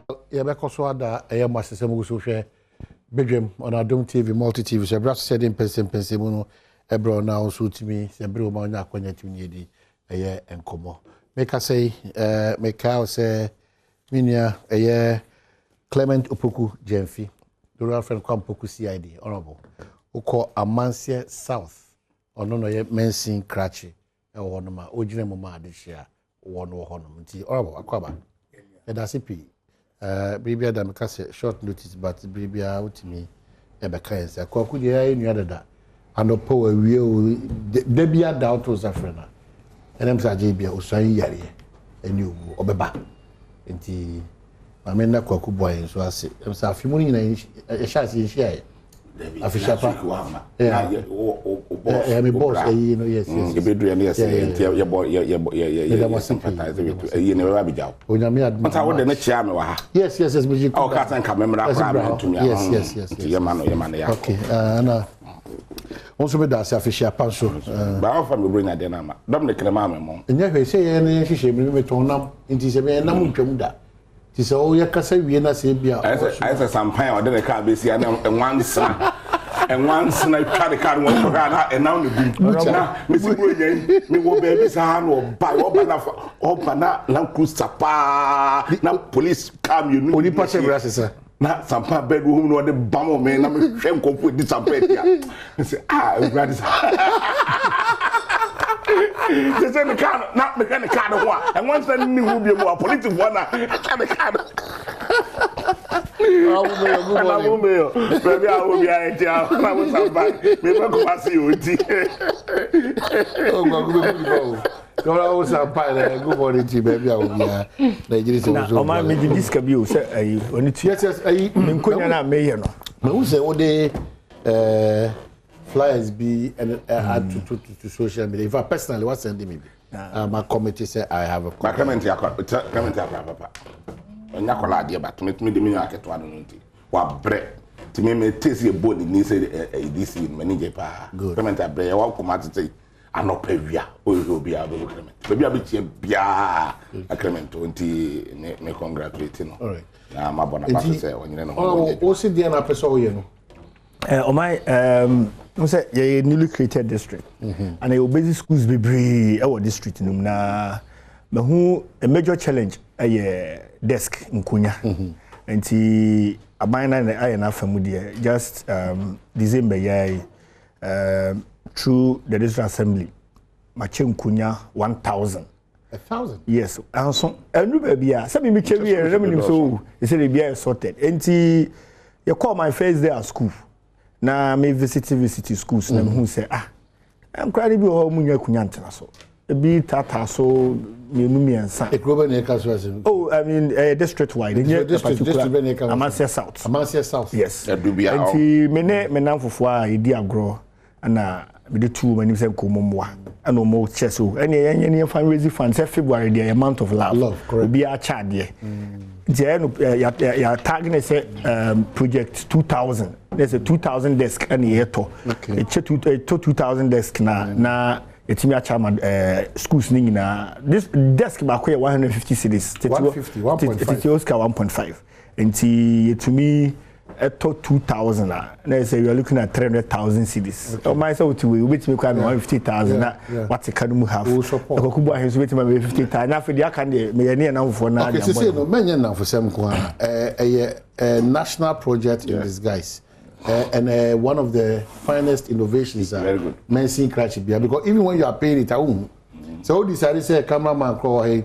Yɛbɛkɔ so ada ɛyɛ mo ase sɛ mogu so hwɛ Badwam on Adom TV, Multi TV so. Ɛberɛ aso sɛ yɛde mpɛnsɛmpɛnsɛmu no ɛbrɛ wo na wo nso wotumi sɛ bere wo ma wonya akwanya tumi ne yɛdi ɛyɛ nkɔmmɔ. Meka sɛ yi, ɛɛ mekae wo sɛ me nua ɛyɛ Clement Opoku Gyamfi, Dora friend Kwame Poku CID, Honorable. Wokɔ Amanseɛ South, ɔno na ɔyɛ Mansin Krakye ɛwɔ hɔnom a ɔgyina mu ma adehyeɛ a wɔ no wɔ hɔnom nti ɔrabɔ akɔ aba ɛda ase pii. Biribi ada meka sɛ short notice, but biribi a wotumi ɛbɛka yɛn sɛ Kwaku deɛ yɛayɛ nua dada anɔpɔ wɔ awie o, da bi ada woto nsa frɛ no a ɛnam sɛ agye bi a osuan yi yareɛ ɛne owu ɔbɛba. Nti maame nna Kwaku boa yɛn so ase ɛm sɛ afe mu no nyinaa yɛhyɛ ase yɛnhyiaeɛ. Afehyia pa. Ɛyɛ me boss ɛyi no, yes. Ebeduru yɛ ne yɛ sɛ nti yɛbɔ yɛbɔ yɛ yɛ yɛ sympathize with ɛyi ne bɛba abigya wo. Onyame adum. Nta wo de ne kyea me wɔ ha. Yes, me gye. Ɔ ka sɛ nka mɛmra koraa mɛ ntumi. Yes. Nti yɛ ma no, yɛ ma no yɛ akɔ. Okay, ɛna wɔn nso bɛ da ase, afehyia pa nso. Baa ɔfa mi buro nya deɛ n'ama Dominic ne maa mi mɔ. Nyɛ hwɛ sɛ yɛn no yɛn hyehyɛ mi mi tɔn nam, nti sɛ yɛn nam ntwam da ti sɛ ɔyɛ kasa wie na sɛ ebi a. Ayɛ sɛ sampan a ɔde ne kaa bɛsi a na ɛnwansena ɛnwansena twa ne kaa no wɔn kɔhwɛ a na ɛnam ne gum na mesi buro nya yi mewɔ baabi saa na ɔba ɔba na ɔba na Land Cruiser paa na police kaa mmienu. Onipa hyɛ bere asesa. Na sampan bɛɛ do ohun na ɔde bam me na mehwɛ nkɔfo edi sampan adi a mesi a Ewurade sa sɛ sɛ ne kaa no na mehwɛ ne kaa no ho a ɛnwansena ne ho bio mu a polisifoɔ na ɛtwa ne kaa no. Ɛna mo mayor baabi a wo biara nti a na mo sampan mebɛ kɔma se yɛ oti. Ɔgbàgbọ́ bɛ kú nípa o lọ́la ó sampan na good morning ti baabi a wo biara na egyina sɛ na woso. Ɔman mi gye sika bi o sɛ ayi ɔne tua. Yes, ayi. Me nkonya na meyɛ no. Mahu sɛ wode flyers bi ɛne atoto to social media. In fact, personally wa send me bi. Ma committee sɛ I have a Ba Clement akɔ, Clement akɔ papa. Ɔnya kɔla adeɛ ba tumi tumi de mi nya aketewa no no nti wabrɛ tumi mi te sɛ yɛbɔ ne ni sɛ ɛ ɛ DC no m'ani gye paa. Good. Clement abrɛ yɛ wɔ kɔma tete anɔpa wia oyɛ obiara bɛwɔ Clement baabi a bɛkyia biara na Clement o nti me congratulate no na mabɔ n'aba so sɛ ɔnyere ne ho na ɔnyɛ Ɔwɔ wosi deɛ na apɛ sɛ ɔyɛ no. Ɔman n sɛ yɛyɛ newly created district and yɛwɔ basic schools bebree ɛwɔ district no mu, na mahu a major challenge ɛyɛ desk, nkonya. Nti aban na ayɛ n'afa mu deɛ, just December yɛ yi, through the district assembly makyɛ nkonya 1000. 1000? Yes, anso ɛnu baabi a sɛ mi kyɛ wie ɛrɛ mi nim so o ɛsɛ de bi ayɛ sorted. Nti yɛkɔɔ my first day at school na me visit schools na mehu sɛ, ah, nkwadaa no bi wɔ hɔ a wɔn nya akonnwa ntena so, ebi taataa so mmienu mmiɛnsa. Ekuro bɛ na ɛka so ase? Oh, I mean, district wide, nye a district particular bɛ na ɛka so? Amanseɛ South. Amanseɛ South. Yes. Ɛdu bi a Nti me ne me nam fofoɔ a yɛdi agorɔ ɛna mede tu wɔn anim sɛ nka wɔn mmoa ɛna wɔn kyɛ so ɛna yɛn yɛn raise fund sɛ February deɛ yɛ month of love. Love, correct. Obiara kyɛ adeɛ nti ɛyɛ no yɛ yɛ tag ne sɛ project 2000 ne sɛ 2000 desk ɛna yɛtɔ. Ɛkyɛ two, ɛtɔ 2000 desk na yɛtumi akyɛ ama schools ne nyinaa. This desk baako yɛ 150 cedis. 150, 1.5. Tete osika 1.5, nti yɛtumi ɛtɔ 2000 a na yɛ sɛ you are looking at 300,000 cedis. Ɔman sɛ wote wei wobɛtumi kɔ ama 150,000 na wate ka no mu half. Wo support. Ɛkɔku bɔ ahe nso bɛtumi ama 50,000 na afei deɛ aka no deɛ meyɛ ne yɛ namfofoɔ na Okay, de abɔ sese yɛn no ho. mɛnyɛ nnamfosɛm nko ara, ɛyɛ national project in disguise and one of the finest innovations a Very good. Mansin Krakye bia, because even when you are paying it awohu sɛ o decide sɛ cameraman korɔ wɔ ha yi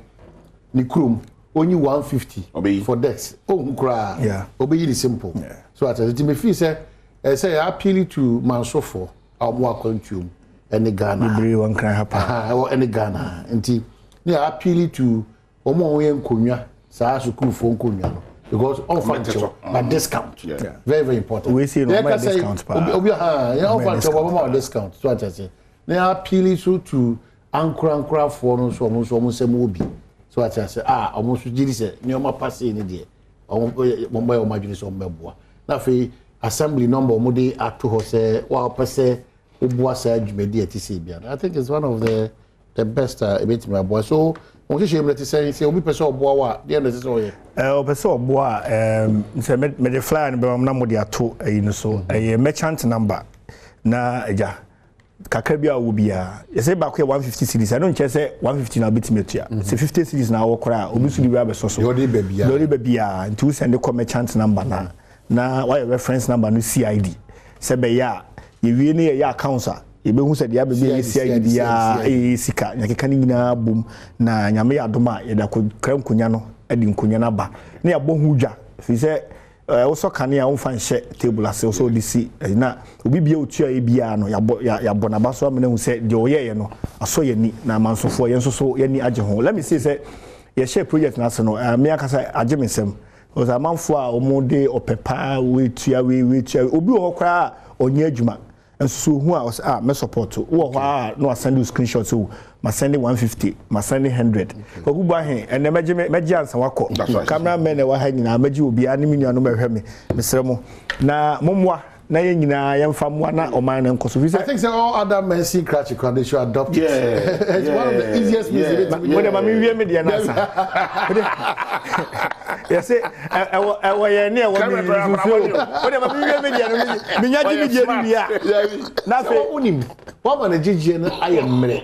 ne kurom onyi 150 Ɔbɛyi. for desk ohun koraa ɔbɛyi ne simple. So ati nti me feel sɛ ɛsɛ yɛ appeal to mansofoɔ a wɔn akwantuom ɛne Ghana. Bebree wɔ Nkran ha paa. Aha, ɛwɔ ɛne Ghana, nti ne yɛ appeal to wɔn a wɔyɛ nkonnwa saa, sukuufoɔ nkonnwa no, because ɔnfa Ɔmo nkyɛw so. but discount. Very very important. Wei sei no, Yɛ ɔmo yɛ ka sɛ discount paa. Obi ha yɛ Ɔmo ɔnfa yɛ nkyɛw discount ɔmo ma discount so ati ase na yɛ appeal so to ankorankorafoɔ no nso, ɔmo nso ɔmo nsɛm wɔ bi so ati ase a ɔmo nso gye di sɛ nneɛma pa sei ne deɛ ɔmo bɛyɛ ɔmo adwene sɛ ɔmo bɛboa. Na afei assembly number ɔmo de ato hɔ sɛ wa ɔpɛ sɛ woboa saa dwumadi a ɛte sɛ bia no, I think it's one of the The best a ebetumi aboa. So wɔn hyehyɛ mu no te sɛn? Sɛ obi pɛ sɛ ɔboa wo a, deɛ na ɛsɛ sɛ ɔyɛ? Ɔpɛ sɛ ɔboa a, sɛ mede flyer no bɛma mo na mode ato ayi no so. Ɛyɛ merchant number na agya kakra bi a ɔwɔ biara. Yɛsɛ baako yɛ 150 cedis. Ɛno nkyerɛ sɛ 150 na wobɛtumi atua. Sɛ 50 cedis na awɔ koraa a, obi nso de bi abɛsɔ so. Deɛ ɔde ba biara. Deɛ ɔde ba biara. Nti wo send kɔ merchant number no a, na wayɛ reference number no CID. Sɛ ɛbɛyɛ a yɛwie ne yɛyɛ accounts a, yɛbɛhu sɛ deɛ aba bi a ɛyɛ CID biara ɛyɛ sika. Yɛkeka ne nyinaa bom na Nyame yɛ adom a yɛde akɔkra nkonya no de nkonya no aba na yɛabɔ ho dwa. Firi sɛ wosɔ kanea a womfa nhyɛ table ase, wosɔ wode si na obi bia otuaeɛ biara no yɛabɔ yɛabɔ n'aba so ama no ahu sɛ deɛ ɔyɛeɛ no asɔ yɛn ani na amansofoɔ yɛn nso so yɛn ani agye ho. Let me say sɛ yɛhyɛɛ project no ase no, me ankasa agye me nsam. Because amanfoɔ a wɔn de ɔpɛ paa wei tua wei wei tua wei obi wɔ hɔ koraa a ɔnyɛ adwuma nso so ohu a ɔsɛ ah mɛ support wɔ hɔ a na wasɛnde wo screenshot so ma sɛnde 150 ma sɛnde 100 Kwaku Boahen ɛnɛ mɛgye me mɛgye ansa wakɔ camera men ɛwɔ ha nyinaa mɛgye obiara ne me nuanom ɛhwɛ me mesrɛ mo na mommoa na yɛn nyinaa yɛmfa mmoa na ɔman no nkɔ so. I think sɛ all other Mercy Krakye kora they should adopt it. Yeah, It's one of the easiest means yeah, yeah. Mo de ma mi wie mi deɛ n'asa. Yɛsɛ ɛwɔ ɛwɔ yɛn ne ɛwɔ mi nsuo. Mo de ma mi wie mi deɛ no mi nya gye mi deɛ no wie a. N'afɛ. Wonim wɔn ma ne gyegyeɛ no ayɛ mmerɛ.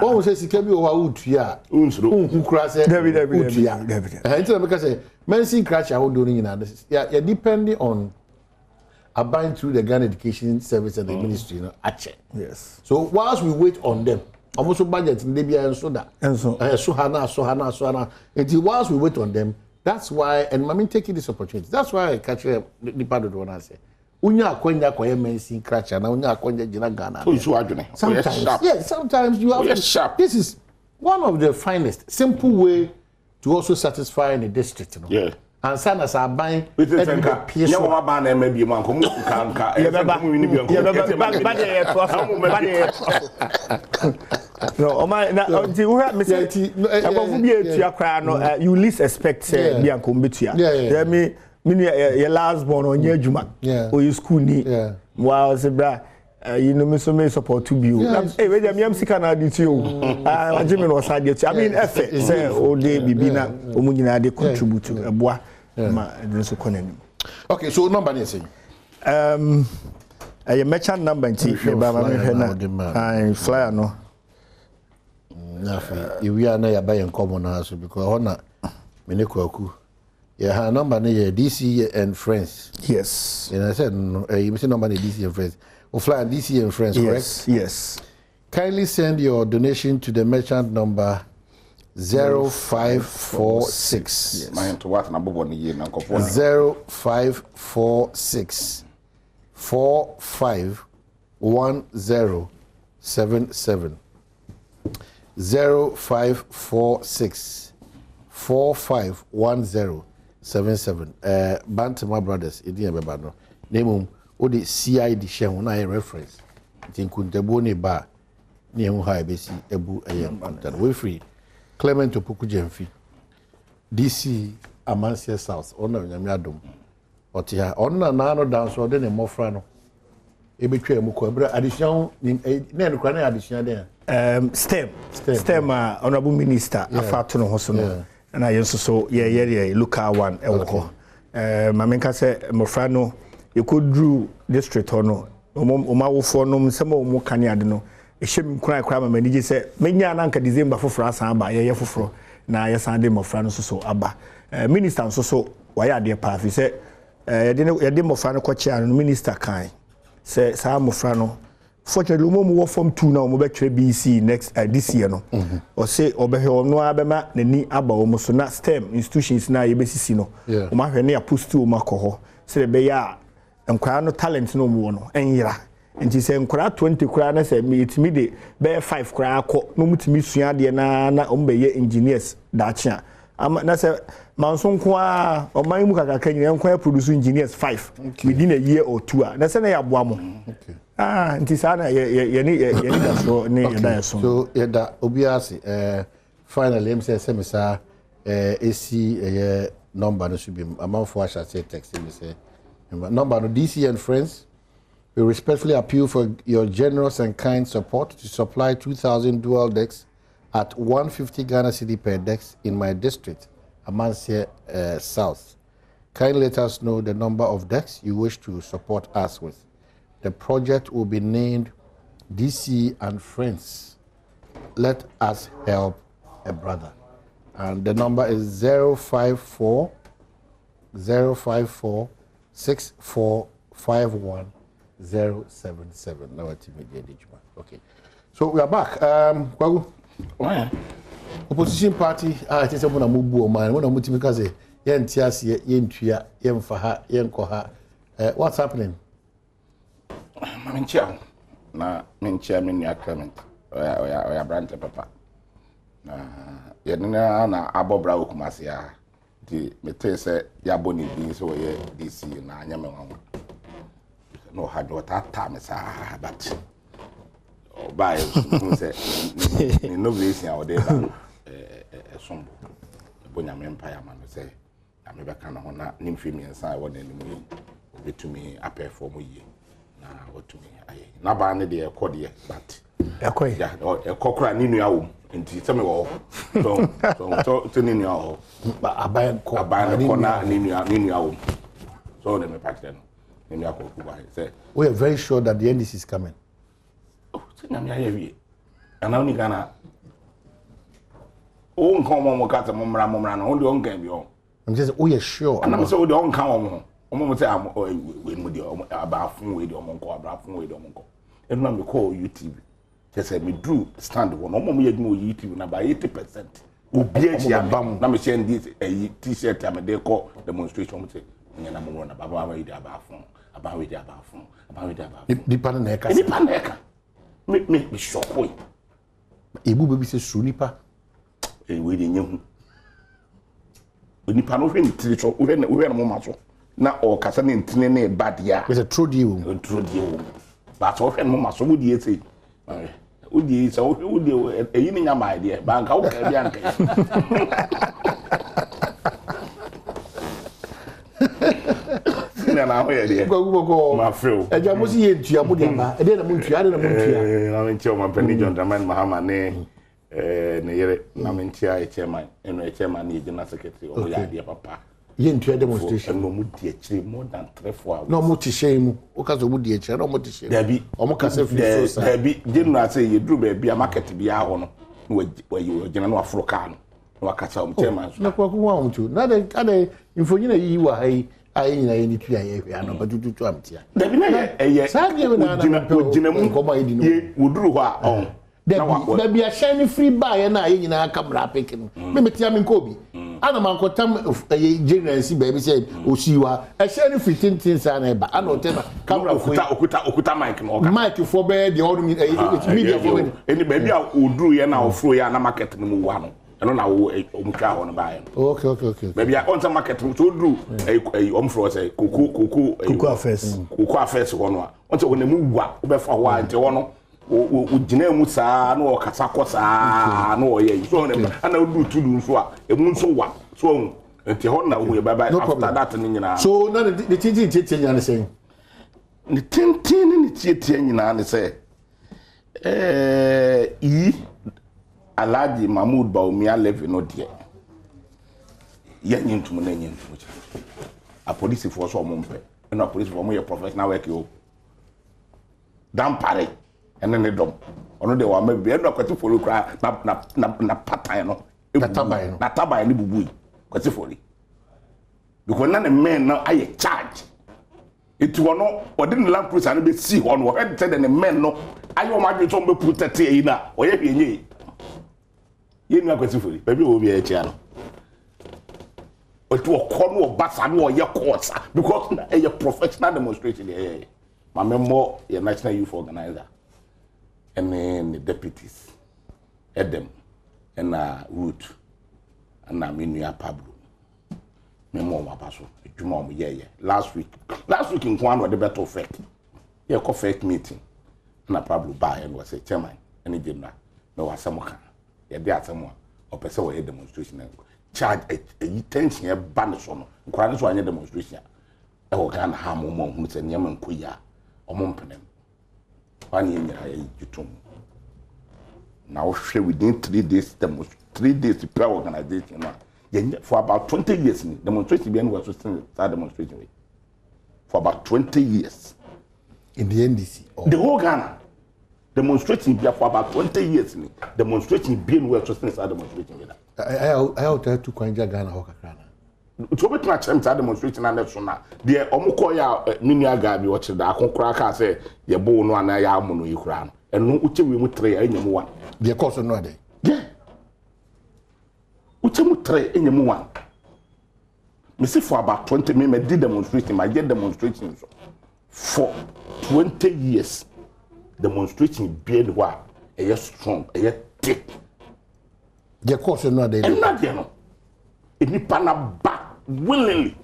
Wɔn sɛ sika bi wɔ hɔ a wotua a. Wonsuro. Wonhu kura sɛ wotua. Ɛnti na meka sɛ Mercy Krakye ahodoɔ no nyinaa yɛ depending on aban through the Ghana Education Service and the ministry no akyɛ. Yes. So whilst we wait on them, ɔmo so budget no de bi nso da. Nso. Ɛso ha na aso ha na aso ha na. Nti whilst we wait on them, that's why and maame taking this opportunity. That's why I catch nipa dodoɔ na sɛ. Wonya akwanya kɔyɛ mansin krakye na wonya akwanya gyina Ghana. Nso adwene. Sometimes, yes, sometimes you have to. Sharp. This is one of the finest simple way to also satisfy the district no. Yeah. Ansa na sɛ aban ɛde bɛ pie so. Yɛ wɔn aban na ɛma bi mu anka mu nka nka. Yɛbɛba yɛbɛba ba deɛ yɛ toa so ba deɛ yɛ toa so. No ɔma na nti wohwɛ me sɛ ɛkɔfo bi etua koraa no you least expect sɛ bi anka wɔn bɛtua. Yɛ mi mi nua yɛ last born ɔnyɛ adwuma ɔyɛ school ni wa ɔsɛ bra. Ayi no me so me support bi o. Ee wei deɛ miam sika na adi ti o. Ah wagye me na ɔsan de ti. I mean ɛfɛ sɛ o de bibi na wɔn nyinaa de contribute ɛboa ma ɛde nso kɔ n'anim. Okay, so number ne yɛ sɛn? Ɛyɛ merchant number nti me ba ma me hwɛ na flyer no. Na afei ewia na yaba yɛn nkɔmɔ no so because ɛhɔ na me ne Kwaku. Yeah, her number no yɛ DC and friends. Yes. And I said no, you say number no DC and friends. O fly DC and friends, yes, correct? Yes. Kindly send your donation to the merchant number 0546. Yes. Na to what na bobo ni ye na nkofo. 0546 451077. 0546 451077. Bantama Brothers, edin yɛ bɛba no. Na mmom, wode CID hyɛ ho na ayɛ reference. Nti nkuntabuo ne ba a, ne ɛho ha ɛbɛsi abu ɛyɛ nkunta no. Wefiri Clement Opoku Gyamfi, DC Amanseɛ South, ɔno na Onyame adom. Ɔte ha. Ɔno na n'ano da nso ɔde ne mmɔfra no ebetwa mu kɔ. Ebere adesua ho ne na ɛno kora na adesua den a. STEM. STEM a honourable minister afa ato ne ho so no. Ɛna yɛn nso so yɛyɛ yɛ local one ɛwɔ hɔ. Maame nka sɛ mmɔfra no yɛkɔduru district hɔ no wɔn awofoɔ nom nsɛm a wɔn ka ne ade no ɛhyɛ me nkuran koraa ma m'ani gye sɛ menya na anka December foforɔ asan aba yɛyɛ foforɔ na yɛsan de mmɔfra no nso so aba. Minister nso so wayɛ adeɛ paa fi sɛ yɛde yɛde mmɔfra no kɔkyea no minister kan sɛ saa mmɔfra no fortunately wɔn mu wɔ form 2 na wɔn bɛtwerɛ BEC next this year no ɔse ɔbɛhwɛ wɔn no ara bɛma n'ani aba wɔn so na STEM institutions na yɛbɛsisi no wɔn ahwɛ ne apostu wɔn akɔ hɔ sɛ ɛbɛyɛ a nkwaraa no talent no wɔn wɔ no ɛnyera nti sɛ nkwaraa 20 koraa na sɛ yɛtumi de bɛyɛ 5 koraa kɔ na wɔn tumi sua adeɛ na na wɔn bɛyɛ engineers daakye a ama na sɛ manso nko ara ɔman mu kakraka nyinaa nko ara produce engineers 5 within a year or two a na sɛ na yɛaboa mo. Ah nti saa na yɛ yɛ yɛne yɛ yɛne da soɔ ne yɛda yɛ so. So yɛda obiara ase finally ɛm sɛ me saa esi ɛyɛ number no so bi amanfoɔ ahyɛ aseɛ text me sɛ number no DC and friends. We respectfully appeal for your generous and kind support to supply 2,000 dual decks at 150 Ghana cedi per desk in my district, Amansie South. Kindly let us know the number of desks you wish to support us with. The project will be named DC and Friends. Let us help a brother. And the number is 054 054 6451 077. Now Okay. So we are back. Um, Kwaku. Opposition party a ɛte sɛ mo na mo bu ɔman mo na mo tumi ka sɛ yɛnte aseɛ yɛntua yɛnfa ha yɛnkɔ ha eh, what's happening? Ma menkyia wo na menkyia me nua Clement ɔyɛ ɔyɛ ɔyɛ aberante papa na yɛne no ara na abɔ bra wɔ Kumasi ha nti metee sɛ yɛabɔ ne din sɛ ɔyɛ DC na anyɛ me nwanwa na ɔha dwe ɔtaataa me saa but ɔbaeɛ hu sɛ ne innovation a ɔde ba no ɛsom bo ɛbɔ nyame mpaeɛ ama no sɛ Nyame bɛka ne ho na ne mfe mmiɛnsa a ɛwɔ n'anim yi obetumi apɛɛfɔm yie na watumi ayɛ n'abaa ne deɛ ɛkɔ deɛ but ɛkɔ yi ɛkɔ koraa ne nua wɔ mu nti sɛ mewɔ hɔ so so so ne nua wɔ hɔ aban kɔ aban no kɔ na ne nua ne nua wɔ mu so ɔde mepa kyerɛ no ne nua kɔ kuba sɛ. We are very sure that the NDC is coming. Oh, sɛ nyame ayɛ wie anaa woni Ghana wo nka wɔn a wɔka sɛ mommra mommra no wo deɛ ɔnka bi ɔ ɛm sɛ woyɛ sure anam sɛ wo deɛ ɔnka wɔn ho wɔn mo sɛ wei mu deɛ abaafo wei deɛ wɔn nkɔ abaafo wei deɛ wɔn nkɔ ɛnu na mekɔɔ UTV kyɛ sɛ meduru stand hɔ na wɔn a wɔyɛ adwuma wɔ UTV na about 80% obi ahyia me na mehyɛ ndi ɛyi t-shirt a mede kɔ demonstration wɔn sɛ nyɛ na mo wɔ na baba wei deɛ abaafo aban wei deɛ abaafo aban wei deɛ abaafo nipa no na ɛka nipa na ɛka me me me sɔkoi Ebu bɛ bi sɛ suro nipa. Ee wei deɛ nyɛ hu. Nipa no wohwɛ ne tiri so wohwɛ ne wohwɛ ne moma so na ɔkasa ne ntini ne ba deɛ a. Sɛ turo deɛ wɔ mu. Turo deɛ wɔ mu. Baasa wohwɛ ne moma so wo deɛ sei. Wo deɛ sɛ wohwɛ wo deɛ ɛyi ne nya maa deɛ banka wo kaa bi anka yi. Senior na ho yɛ deɛ. Kwaku bɔkɔ. Ma fɛ o. Ɛgya mo si yɛ ntua mo de aba. Ɛdeɛ na mo ntua ɛdeɛ na mo ntua. Ɛɛ na me nkyɛn ɔman panyin John Dramani Mahama ne ɛɛ ne yere na me nkyɛn ayɛ chairman ɛno yɛ chairman ne yɛ general secretary ɔmo yɛ adeɛ papa. Yɛ ntua demonstration. Ɛno ɔmo di akyire more than 3, 4 hours. Na ɔmo te hyɛn mu. O ka sɛ ɔmo di akyire na ɔmo te hyɛn mu. Dabi. Ɔmo kasa firi so saa. Dabi general sɛ yɛ duru baabi a market biara hɔ no na wɔgyina na waforo kaa no. na wakasa wɔn chairman so. Na kwaku ho ahotu na adɛ adɛ mfonyin a yiyi wɔ ha yi a yɛn nyinaa yɛn ni tua yɛ hwɛ anɔpa tututu amtia. Dabi na yɛ ɛyɛ saa deɛ mi na na mpɛ ogyina mu nkɔmɔ a yɛdi no. Yɛ woduru hɔ a ɔn. Dabi dabi ahyɛn no firi baa yɛ na yɛn nyinaa ka mmara apeke no mi mi tia mi nkɔ obi ana ma nkɔtam ɛyɛ general nsi baabi sɛ osi wa ɛhyɛn no firi tenten saa na ɛba ana ɔtɛ na kamera fo yi okuta okuta okuta mic na ɔka mic fo bɛyɛ deɛ ɔno ɛyɛ media fo bɛyɛ. Ɛni baabi a oduru yɛ na ɔforo yɛ ana market no mu wa no. Ɛno na wo ɔmo twa hɔ no baayɛ no. Okay okay okay. Baabi a ɔnsa market no so oduru ɛyi ɛyi ɔmo frɛ sɛ koko koko ɛyi. Koko affairs. Koko affairs hɔ no a ɔnsa hɔ na emu wa wobɛfa hɔ a nti hɔ no o o gyina mu saa na ɔkasa kɔ saa na ɔyɛ yi so ɔno na ɛna oduru tulu nso a emu nso wa so ɔmo nti hɔ na ohun yɛ bye bye after that ne nyinaa. So na ne ne tenten tietie nyinaa ne sɛn? Ne tenten ne ne tietie nyinaa ne sɛ. Ɛɛ yi Alhaji Mahmood Bawumia levy no deɛ yɛnyɛ ntum na ɛnyɛ ntum kyerɛ apolisifoɔ sɛ ɔmo mpɛ ɛna apolisifoɔ ɔmo yɛ professional work o dampare ɛne ne dɔm ɔno deɛ wama bibi ɛna kwasi fori koraa na na na na patan no nataban no nataban no bubui kwasi fori because na ne men no ayɛ charge. Eti ɔno ɔde ne Land Cruiser no bɛsii hɔ no, ɔhwɛ sɛ deɛ ne men no ayɛ wɔn adwene sɛ wɔn bɛ protect ayi no a, ɔyɛ hwee nyɛ yi. Yɛn nua Kwasi Fori, baabi a ɔwɔ biara kyia no. Ɔti ɔkɔ no ɔba saa na ɔyɛ kɔɔ saa because na ɛyɛ professional demonstration deɛ ɛyɛ. Maame mmɔ yɛ national youth organizer ɛne ne deputies ɛdɛm ɛna Ruth ɛna me nua Pablo. Me mo wɔn aba so adwuma wɔn yɛɛyɛ last week last week nko ara na ɔde bɛto fɛk yɛkɔ fɛk meeting na Pablo baeɛ na ɔsɛ chairman ɛne general na wɔ asɛm ka yɛde asɛm a ɔpɛ sɛ wɔyɛ demonstration na charge ɛyi tension ɛba ne so no nkwadaa no so anyɛ demonstration a ɛwɔ Ghana ha mo mo ahunu sɛ nneɛma nkɔ yi a ɔmo mpene no. Hɔ a na yɛn nyinaa yɛgye tom. Na wohwɛ within 3 days demo, 3 days pɛ organisation no a yɛnyɛ for about 20 years ni, demonstration bi ɛna wɔ so sen saa demonstration wei for about 20 years. In the NDC? Or the whole Ghana. Demonstration bia for about 20 years ni, demonstration bia ni wɔ so sen saa demonstration wei da. Ɛyɛ ɛyɛ ɔtaa tu kwan gya Ghana hɔ kakra na. Nti wobɛtumi akyerɛ me saa demonstration a ne so na deɛ ɔmo kɔɔyɛ a me nua guy bi ɔkyerɛ daako koraa kaa sɛ yɛboo no anaa yɛamo no yi koraa no, ɛno wokyɛ wie mu tere a ɛnya mu one. Deɛ kɔɔ so no ade. Yeah, wokyɛ mu tere ɛnya mu one. Mesi for about 20, me madi demonstration, mayɛ demonstration so for 20 years, demonstration bia ni hɔ a ɛyɛ strong, ɛyɛ thick. Deɛ kɔɔ so no ade. Ɛnna deɛ no nipa na ba willingly,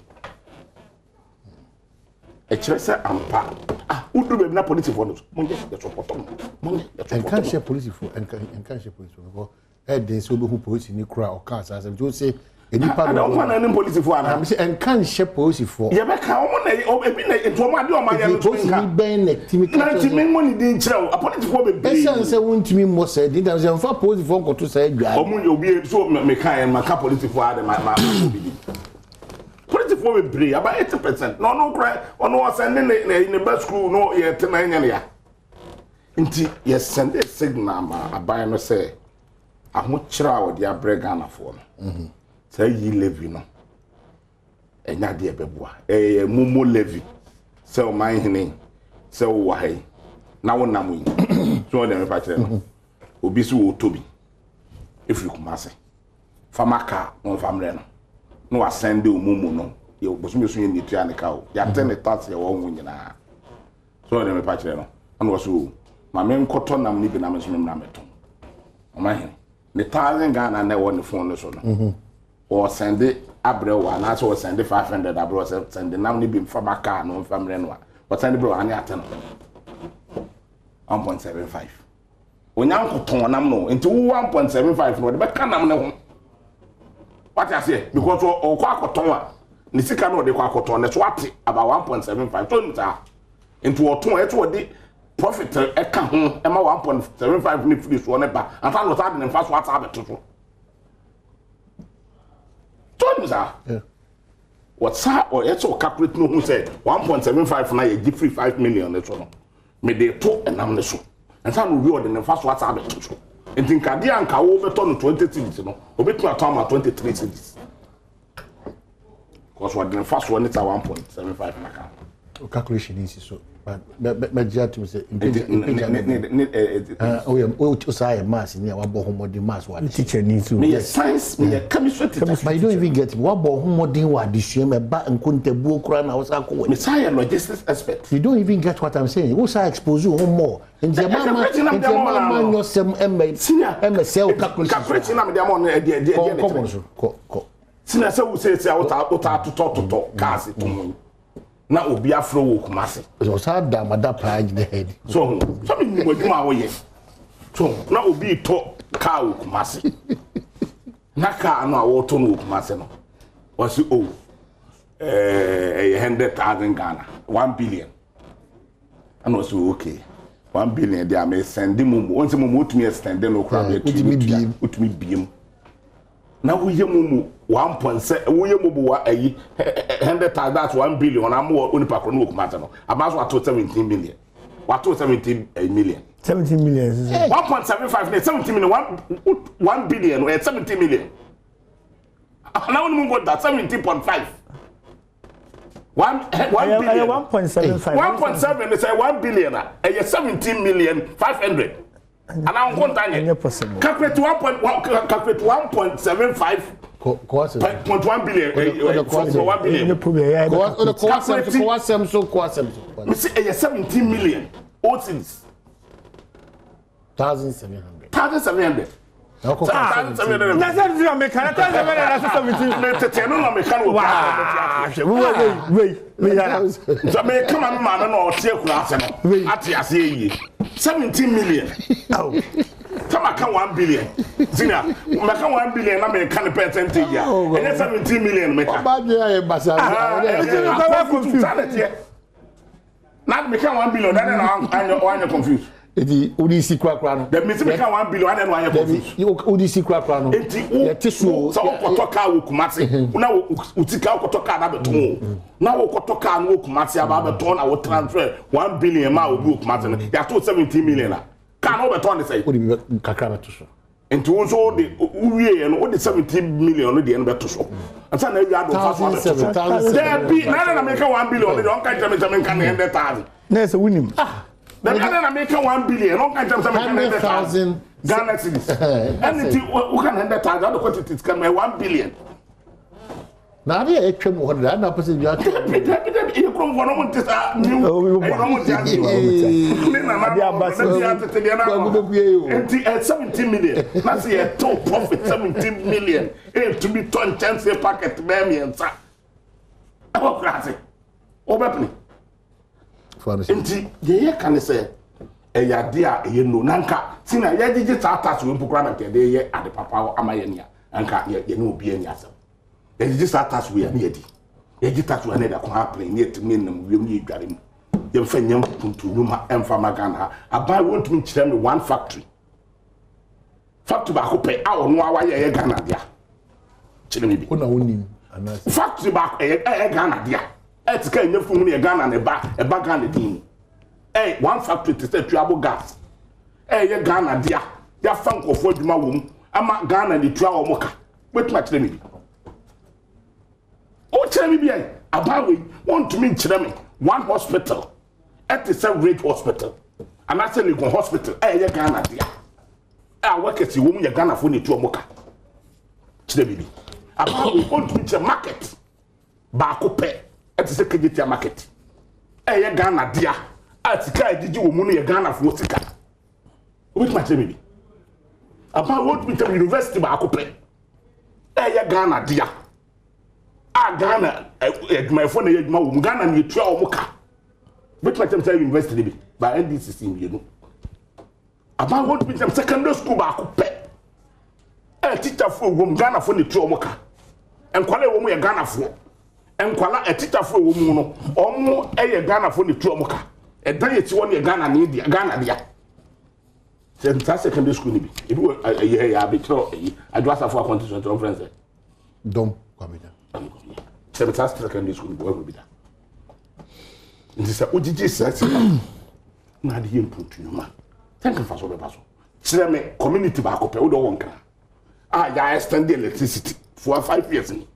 ɛkyerɛ sɛ ampa ah, woduru baabi na polisifoɔ no so monyɛ yɛ support mo, monyɛ yɛ Ɛnka support mo. Nhyɛ polisifoɔ, ɛnka nhyɛ polisifoɔ because ɛden sɛ wobɛhu polisi ni kora ɔka saa asɛm nti wose nipa Ada wɔn na ne polisifoɔ ana? Sɛ ɛnka nhyɛ polisifoɔ. Yɛbɛka wɔn na ebi na nti wɔn ade wɔn ayɛ no nti so polisi nka ni bɛn na timi ka na nti kyerɛ mi sɛ mmɔ ne din kyerɛ o, apolisifoɔ bebree. Ɛsiane sɛ wontumi mmɔ saa din tam sɛ mfa polisifoɔ nkɔto saa adwa. Wɔn yɛ obi so meka yɛn maka polisifoɔ ade ma obi di polisifoɔ bebree about 80% na ɔno kora ɔno ɔsɛn ne ba sukuu no yɛ te na ɛnyɛ ne ya. Nti yɛ send a signal ma aban no sɛ ahokyerɛ a wɔde abrɛ Ghanafoɔ no, saa yi levy no ɛnyɛ adeɛ ɛbɛboa. Ɛyɛ momo levy sɛ ɔman hene sɛ wowɔ ha yi na wonam yi so wɔde mepa kyerɛ no, obi sɛ wɔtɔ bi ɛfiri Kumase fama kaa wɔmfa mmerɛ no na wasɛn de momo no yɛ bosome so yɛ ne tua ne ka o, yɛate ne tax yɛ wɔn ho nyinaa so wɔde mepa kyerɛ no, ɛna wɔ so o ma menkɔtɔ nam no bi na me nso memmra mɛtɔn. Ɔman hene ne 1,000 Ghana na ɛwɔ ne phone no so no, ɔsɛnde abrɛ wɔ anaasɛ ɔsɛnde 500 abrɛ wɔ sɛ sɛnde nam no bi mfa ba kaa no mfa mmerɛ no a, ɔsɛnde brɛ wɔ ane ate no 1.75 onya nkotɔn nam no. Nti wo 1.75 no ɔde bɛka nam ne ho, wate aseɛ? Because ɔkɔ akɔtɔn a ne sika no ɔde kɔ akɔtɔn ne so ate about 1.75 so nim saa. Nti ɔtɔn ɛsɛ ɔde profit ɛka ho ɛma 1.75 ne firi soɔ ne ba ansa na ɔsan de ne nfa so asa abɛto so so nim saa. Wɔsa ɔyɛ sɛ ɔcalculate no ho sɛ 1.75 na yɛgye firi 5 million ne so no, mede to ɛnam ne so nsa na owi ɔde ne nfa so asa abɛto so. Nti nkadeɛ a nka wo bɛtɔ no 20 cedis no, obɛtumi atɔ ama 23 cedis because ɔde ne nfa soɔ ne sa 1.75 na ka ho. O calculation ni nsi so, but mɛgye atum sɛ nti mpagya ne ne ne ɛ ɛ oyɛ o saa yɛ maths ni a wabɔ ho mmɔden maths wɔ adesua. Teacher ni nso. Meyɛ science, meyɛ chemistry teacher. But you don't even get me, wabɔ ho mmɔden wɔ adesua mu, ɛba nkontabuo koraa na wosa akɔ wɔ. Mesan yɛ logistics expert. You don't even get what I'm saying. Wo sa expose wo ho more nti ɛma ma calculation na nti mede ama ɛma wo ma na no. nyɔ sɛm ɛmɛ Senior, ɛmɛ sɛ o calculation. Calculation na mede ama wo no, ɛdeɛ ɛdeɛ kɔ ɛdeɛ kɔ ne bɔ kyerɛ so kɔ kɔ. Senior, sɛ wo sɛ sɛ wota totɔ totɔ cars to mu yi na obi afrɛ wɔ Kumase. Ɔsa da amada paa gyina head. So ho sɛ menim adwuma a woyɛ so na obi tɔ kaa wɔ Kumase na kaa no a wɔtɔ no wɔ Kumase no, wɔse o ɛyɛ 100,000 Ghana, 1 billion, ɛna ɔse okay, 1 billion deɛ a mesɛnde mu mu ɔnsɛ mu mu wotumi extend no koraa Yeah, bɛyɛ wotumi biem. Wotumi biem na woyɛ mu mu one point sɛ woyɛ mu mu wa ayi 100,000, that's 1 billion ɔna mo wɔ onipa koro no wɔ Kumase no aba so ato 17 million, wato 17 million. 17 million sisan. 1.75 ne 17 million, 1 billion ɛ 17 million na wɔn mu nko da 17.5 one ɛyɛ billion. 1.75. 1.7 sɛ 1 billion a ɛyɛ 17 million 500 anaa nko nta nyɛ. Ɛnyɛ possible. Calculate one point one, calculate 1.75 Kɔ kɔ asɛm. point 1 billion Ɔde kɔ asɛm. from 1 billion. Ɛnyɛ problem, ɛyɛ Kɔ ɔde kɔ asɛm so, kɔ asɛm so, kɔ asɛm so. Mesi ɛyɛ 17 million old cedis. 1,700. 1,700. Na ɔkɔ kɔ 1,700. Na sɛ ti na meka na 1,700 na sɛ 17. Me tete no na meka no wɔ Waa hwɛ wei wei wei yara. Sɛ meka ma me maame na ɔte akura ase no ate aseɛ yie, 17 million sɛ maka 1 billion senior, maka 1 billion na meka ne percentage a ɛnyɛ 17 million meka. Ɔba adwene ayɛ basa. Nti no kɔ bɛ confuse. Saa na ɛteɛ. Na meka 1 billion dade na wanyɛ confuse. Eti wodi si korakora no. Dabi, mesi meka 1 billion ade na wanyɛ confuse. Dabi, wodi si korakora no. Eti wo yɛte so. Sɛ wokɔtɔ kaa wɔ Kumase na wo sika wokɔtɔ kaa na bɛtɔn o, na wokɔtɔ kaa no wɔ Kumase aba abɛtɔn na wo transfer 1 billion ma obi wɔ Kumase no, yɛato 17 million a, kaa no wobɛtɔn ne sɛ? Wode bi kakra bɛto so. Nti wo nso wode wowie yɛ no, wode 17 million no deɛ no bɛto so ansa na awia do nfa so abɛto so. Dabi, na na meka 1 billion no deɛ, ɔnka nkyerɛ me sɛ menka ne 100,000. Na ɛsɛ wonim. Dabi, na na meka 1 billion, ɔnka nkyerɛ me sɛ menka ne 100,000 Ghana cedis. Ɛne ti woka ne 100,000 wode kɔ tete sika no, 1 billion. Na ade a ɛtwa mu hɔ deda na apɛ sɛ bi atwa. Dabi, dabi, dabi, ɛyɛ kuromfoɔ no, ɔmo nte saa new ɛyɛ, ɔmo nte ase o ne nana Ade aba no ne bi atete deɛ na Kwaku bɛku yɛ o. Nti 17 million na sɛ yɛtew profit 17 million, ɛtumi tɔ nkyɛnse packet bɛɛ mmiɛnsa ɛwɔ kura ase, wɔbɛpene. Nti deɛ yɛka ne sɛ ɛyɛ adeɛ a ɛyɛ no na nka sina yɛgyegye saa tax wei mpo koraa na nka yɛde yɛ ade papa ama yɛ nea nka yɛne obi ani asɛm. Yɛgyegye saa tax wei a ne yɛdi, yɛgye tax wei a ne yɛde akɔ ha plane ne yɛtumi nam wiem ne yɛdware mu, yɛmfa nyɛ mpuntu nnwuma ɛmfa ma Ghana ha. Aban wɔntumi nkyerɛ me one factory, factory baako pɛ a ɔno a wayɛ ɛyɛ Ghana dea, kyerɛ me bi. Wo na wonim anaasɛ? Factory baako ɛyɛ Ghana dea, ɛte ka ɛnyɛ funu mu no yɛ Ghana na ɛba Ghana din mu, one factory te sɛ Tuabo Gas ɛyɛ Ghana dea, yɛafa nkurɔfoɔ adwuma wɔ mu ama Ghana ne tua wɔn ka, wobɛtumi akyerɛ me bi? Wokyerɛ me bi ɛ. Aban wei wɔntumi nkyerɛ me one hospital ɛte sɛ Ridge Hospital anaasɛ Legon Hospital ɛyɛ Ghana dea a workers wɔ mu yɛ Ghanafoɔ ne tua wɔn ka, kyerɛ me bi. Aban wei wɔntumi nkyerɛ market baako pɛ ɛte sɛ Kejetia Market ɛyɛ Ghana dea a sika a ɛgyegye wɔ mu no yɛ Ghanafoɔ sika, wobɛtumi akyerɛ me bi? Aban wɔntumi nkyerɛ me university baako pɛ ɛyɛ Ghana dea a Ghana adwumayɛfoɔ na ɛyɛ adwuma wɔ mu, Ghana na yɛtua wɔn ka, wobɛtumi akyerɛ me sɛ university no bi ba NDC si mmienu? Aban wɔntumi nkyerɛ me secondary school baako pɛ ɛ teacherfoɔ wɔ mu, Ghanafoɔ na ɛtua wɔn ka, nkwalaa ɛwɔ mu yɛ Ghanafoɔ nkwala, ɛteacherfoɔ ɛwɔ mu no wɔn yɛ Ghanafoɔ na ɛtua wɔn ka, ɛdan yɛ ti hɔ no yɛ Ghana ne dea, Ghana dea. Sɛ saa secondary school ni bi ebi wɔ ɛyɛ ɛyɛ abɛkyerɛ ɛyi Adwo Asafo akɔnte so ɛtɔn fɛn sɛ. Dɔm Kwabena. Sɛ saa secondary school ni bi wɔn bi da, nti sɛ wogyegye saa sika na ade yɛ mpuntu nnwuma sɛ nka fa so bɛba so, kyerɛ me community baako pɛ wode ɔwɔ Nkra a yɛ extend electricity for 5 years ni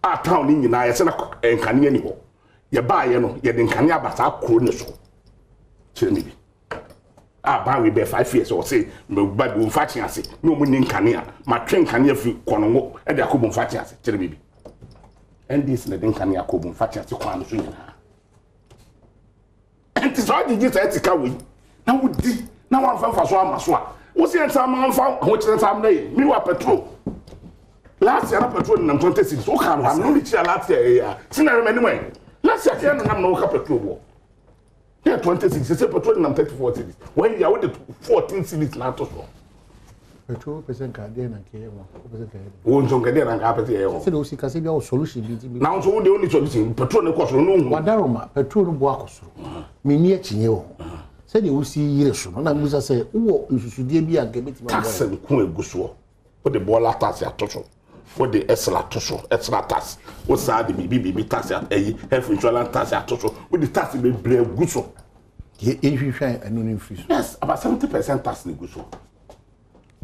a town ne nyinaa yɛsɛ na nkanea ni hɔ, yɛbaayɛ no yɛde nkanea aba saa kuro ne so, kyerɛ me bi a ban wei bɛ 5 years ɔse mɛba Bomfa kye ase ne ɔmo ni nkanea, matwe nkanea firi Kɔnɔngo ɛde akɔ Bomfa kye ase, kyerɛ me bi. NDC na de nkanea kɔ Bomfa kye ase kwan no so nyinaa. Nti sɛ ɔgyegye saa sika wei na wodi na wamfa mfa so ama so a, wosi yɛn nsa ama mfa ahokyerɛ nsa amena yɛ mi wa petrol. Last year na petrol nenam 20 cedis, woka no ano ne kyia last year yɛ a sina rɛmɛ anim ɛ last year kɛ nenam na woka petrol boɔ yɛ 20 cedis, sɛ petrol nenam 34 cedis, wɔn yɛ wode 14 cedis na ato so. Petrol pɛ sɛ nka adeɛ na nka ɛyɛ wɔn wopɛ sɛ nka ɛyɛ. Wo nso nka deɛ na nka apɛ sɛ yɛyɛ hɔ. Sɛdeɛ wosi kasa bi a wɔ solution bi nti. Na nso wo deɛ woni solution, petrol ne kɔ soro no hu. Wadaroma, petrol no bo akɔ soro, menni akyinnye wɔ ho. Sɛdeɛ wosi yere so no na mbusa sɛ wowɔ nsusudeɛ bi a nka ɛbɛtumi tax nko egu soɔ, wode bɔɔla tax ato so, wode ɛsra ato so, ɛsra tax, wosaa de biribi biribi tax, ɛyi health insurance tax ato so, wode tax bebree agu so. Yɛhwehwɛ ɛno no mfiri so. Yes, about 70% tax na egu so,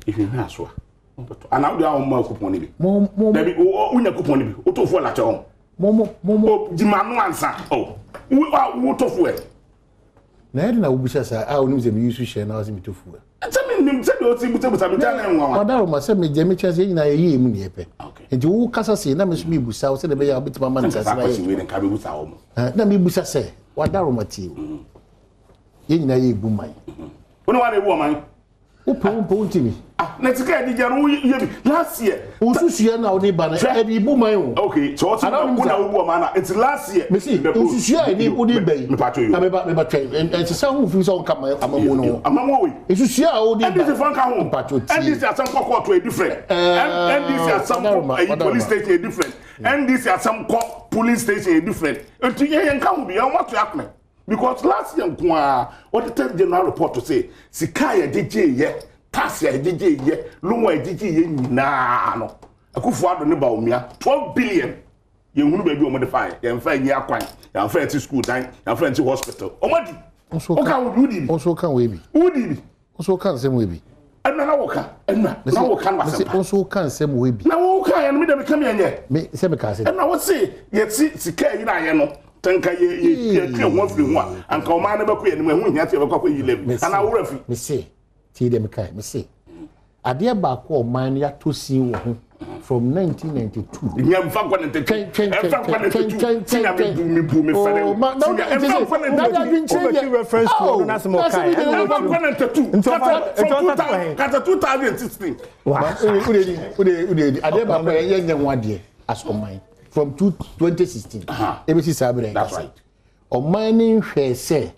ehwehwɛ aso a wɔbɛtɔ ana wode a wɔn ma coupon no bi. Mo mo. Dabi, wonya coupon no bi wotɔ fuel akyɛ wɔn. Mo mo mo mo. O gyima no ansa o wo a wotɔ fuel. Na yɛde na wobisa saa a wonim sɛ meyi so hyɛ na wɔsɛ metɔ fuel. Sɛ mi nim sɛ deɛ ɔsi busabusa mi gya na nwa wa. Wadaroma, sɛ megye mekyerɛ sɛ yɛn nyinaa yɛyɛ mu ne yɛpɛ, nti wo kasa sei na me nso mebusa wo sɛdeɛ ɛbɛyɛ a wobɛtumi ama no sɛ ntease na kwasi yɛ wei ne nka bɛbusa wɔn. Na mebusa sɛ, wadaroma, tie o, yɛn nyinaa yɛ ebu man. Wo ne wa na ebu ɔman. Wopɛ wo mpɛ wo ntimi. Ah, na sika yɛ di gya no wo yɛ bi last year. Nsusua na wode ba no ɛde ibu man o. Okay, so ɔsi wo na wo bu ɔman na nti last year. Mesi nsusua a ɛde wode ba yi. Mipatwo yi. Na meba meba twɛn, ɛnsesa ho fi sɛ ɔnka amamu no ho. Amamu wei. Nsusua a wode ba. NDC fɔ nka ho. Mpatwo tie. NDC asɛm kɔ court yɛ different. NDC asɛm kɔ ɛyi police station yɛ different. NDC asɛm kɔ police station yɛ different. Nti yɛn yɛn ka ho bi yɛn wɔn ato akpɛ. Because last year nko ara, Auditor General report sɛ sika a yɛde gyeeɛ, tax a yɛde gyeeɛ, loan a yɛde gyeeɛ nyinaa no, Akufo-Addo ne Bawumia, 12 billion yɛnhunu baabi a wɔde faeɛ. Yɛmfa anyi akwan, yɛamfa ansi school dan, yɛamfa ansi hospital. Wɔadi. Woka wo bi, wodi bi. Wo nso woka wei bi. Wodi bi. Wo nso woka nsɛm wei bi. Ɛna na woka, ɛna na woka no asɛmpa. Wo nso woka nsɛm wei bi. Na woka yɛ no, me deɛ meka me ɛnyɛ. Me sɛ meka sɛ. Ɛna wo se yɛte sika yi na ayɛ no, tanka yɛ yɛ yɛtwe ho afiri ho a, anka ɔman no bɛkɔ yɛn anim, ɛho nhia sɛ yɛbɛkɔ akɔyi levy. Anaa wo werɛ fi. Me se, tie deɛ mekae, me se, Adeɛ baako a ɔman no yɛatɔ sin wɔ ho from 1992. Nya nfa nkɔ ne ntɛtɛ. Ɛnfa nkɔ ne ntɛtɛ. Sinya mi bu mi bu mi fɛrɛ o. Sinya ɛnfa nkɔ ne ntɛtɛ. Wobɛti reference to ɔno n'asɛm ɔka yɛ. Ɛnfa nkɔ ne ntɛtɛ. Kata from 2000 kata 2016. Wode di adeɛ baako a yɛnyɛ ho adeɛ as ɔman from 2016 ebesi saa berɛ. That's right. Ɔman no nhwɛɛ sɛ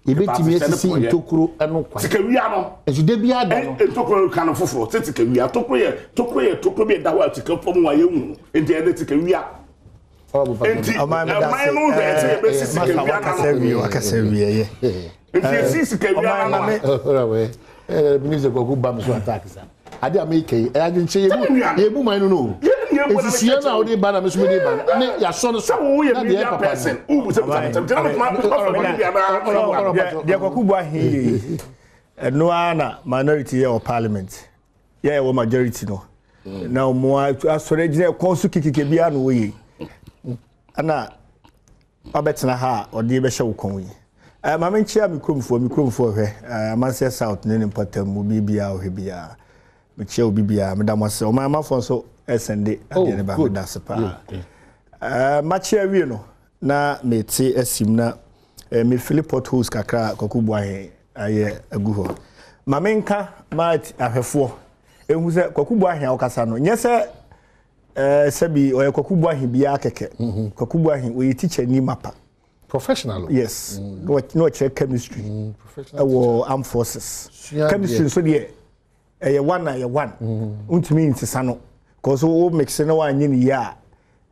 yɛbɛtumi asisi ntokuro no kwan. Sikawia no. Nso da biara da no. Ntokuro ka no foforɔ sɛ sikawia. Tokuro yɛ tokuro yɛ tokuro bi ɛda hɔ a sika fam a yɛnhu no. Nti ɛde sikawia. Nti ɔman no nhwɛɛ sɛ yɛbɛsi sikawia no ano. Wakasa wie yɛ. Nti yɛsi sikawia no ano a. Ɛɛ sɛ kwaku ba mi so attack sa. Ade a meka yi, ɛyɛ adwenkyerɛ yɛ mu yɛ mu man no no. Nsisiɛ no a wode ba na me so mede ba no ne yɛasɔ no so na deɛ ɛyɛ papa no. Deɛ Kwaku Boahen yɛ yi, ɛno ara na minority yɛ wɔ parliament, yɛ wɔ majority no na wɔn asɔre agyina ɛkɔn so kikike biara na wɔyɛ ɛna wabɛtena ha a ɔde bɛhyɛ wo kɔn yi. Eh, ma menkyea me kuromfoɔ, me kuromfoɔ hwɛ, eh, Amanseɛ South ne ne mpɔtam mu biribiara ɔhwɛ biara. Mekyea obi biara, meda mo ase. Ɔman amafoɔ nso ɛsɛnde adeɛ no ba, oh, meda ase paa. Eh, makyea wie no, na mete asim na eh, mefili potholes kakra a Kwaku Boahen ayɛ agu hɔ. Ma menka ma ahwɛfoɔ ehu sɛ Kwaku Boahen a ɔkasa no, nyɛ sɛ Eh, sɛbi ɔyɛ Kwaku Boahe biara kɛkɛ. Mhm. Kwaku Boahe ɔyɛ teacher ni mapa. Professional. Yes. Na ɔkyerɛ chemistry. Ɛwɔ armed forces. Chemistry nso deɛ ɛyɛ one na ɛyɛ one. Ntumi nsesa no. Kɔso wo mix na wanyɛ ne yie a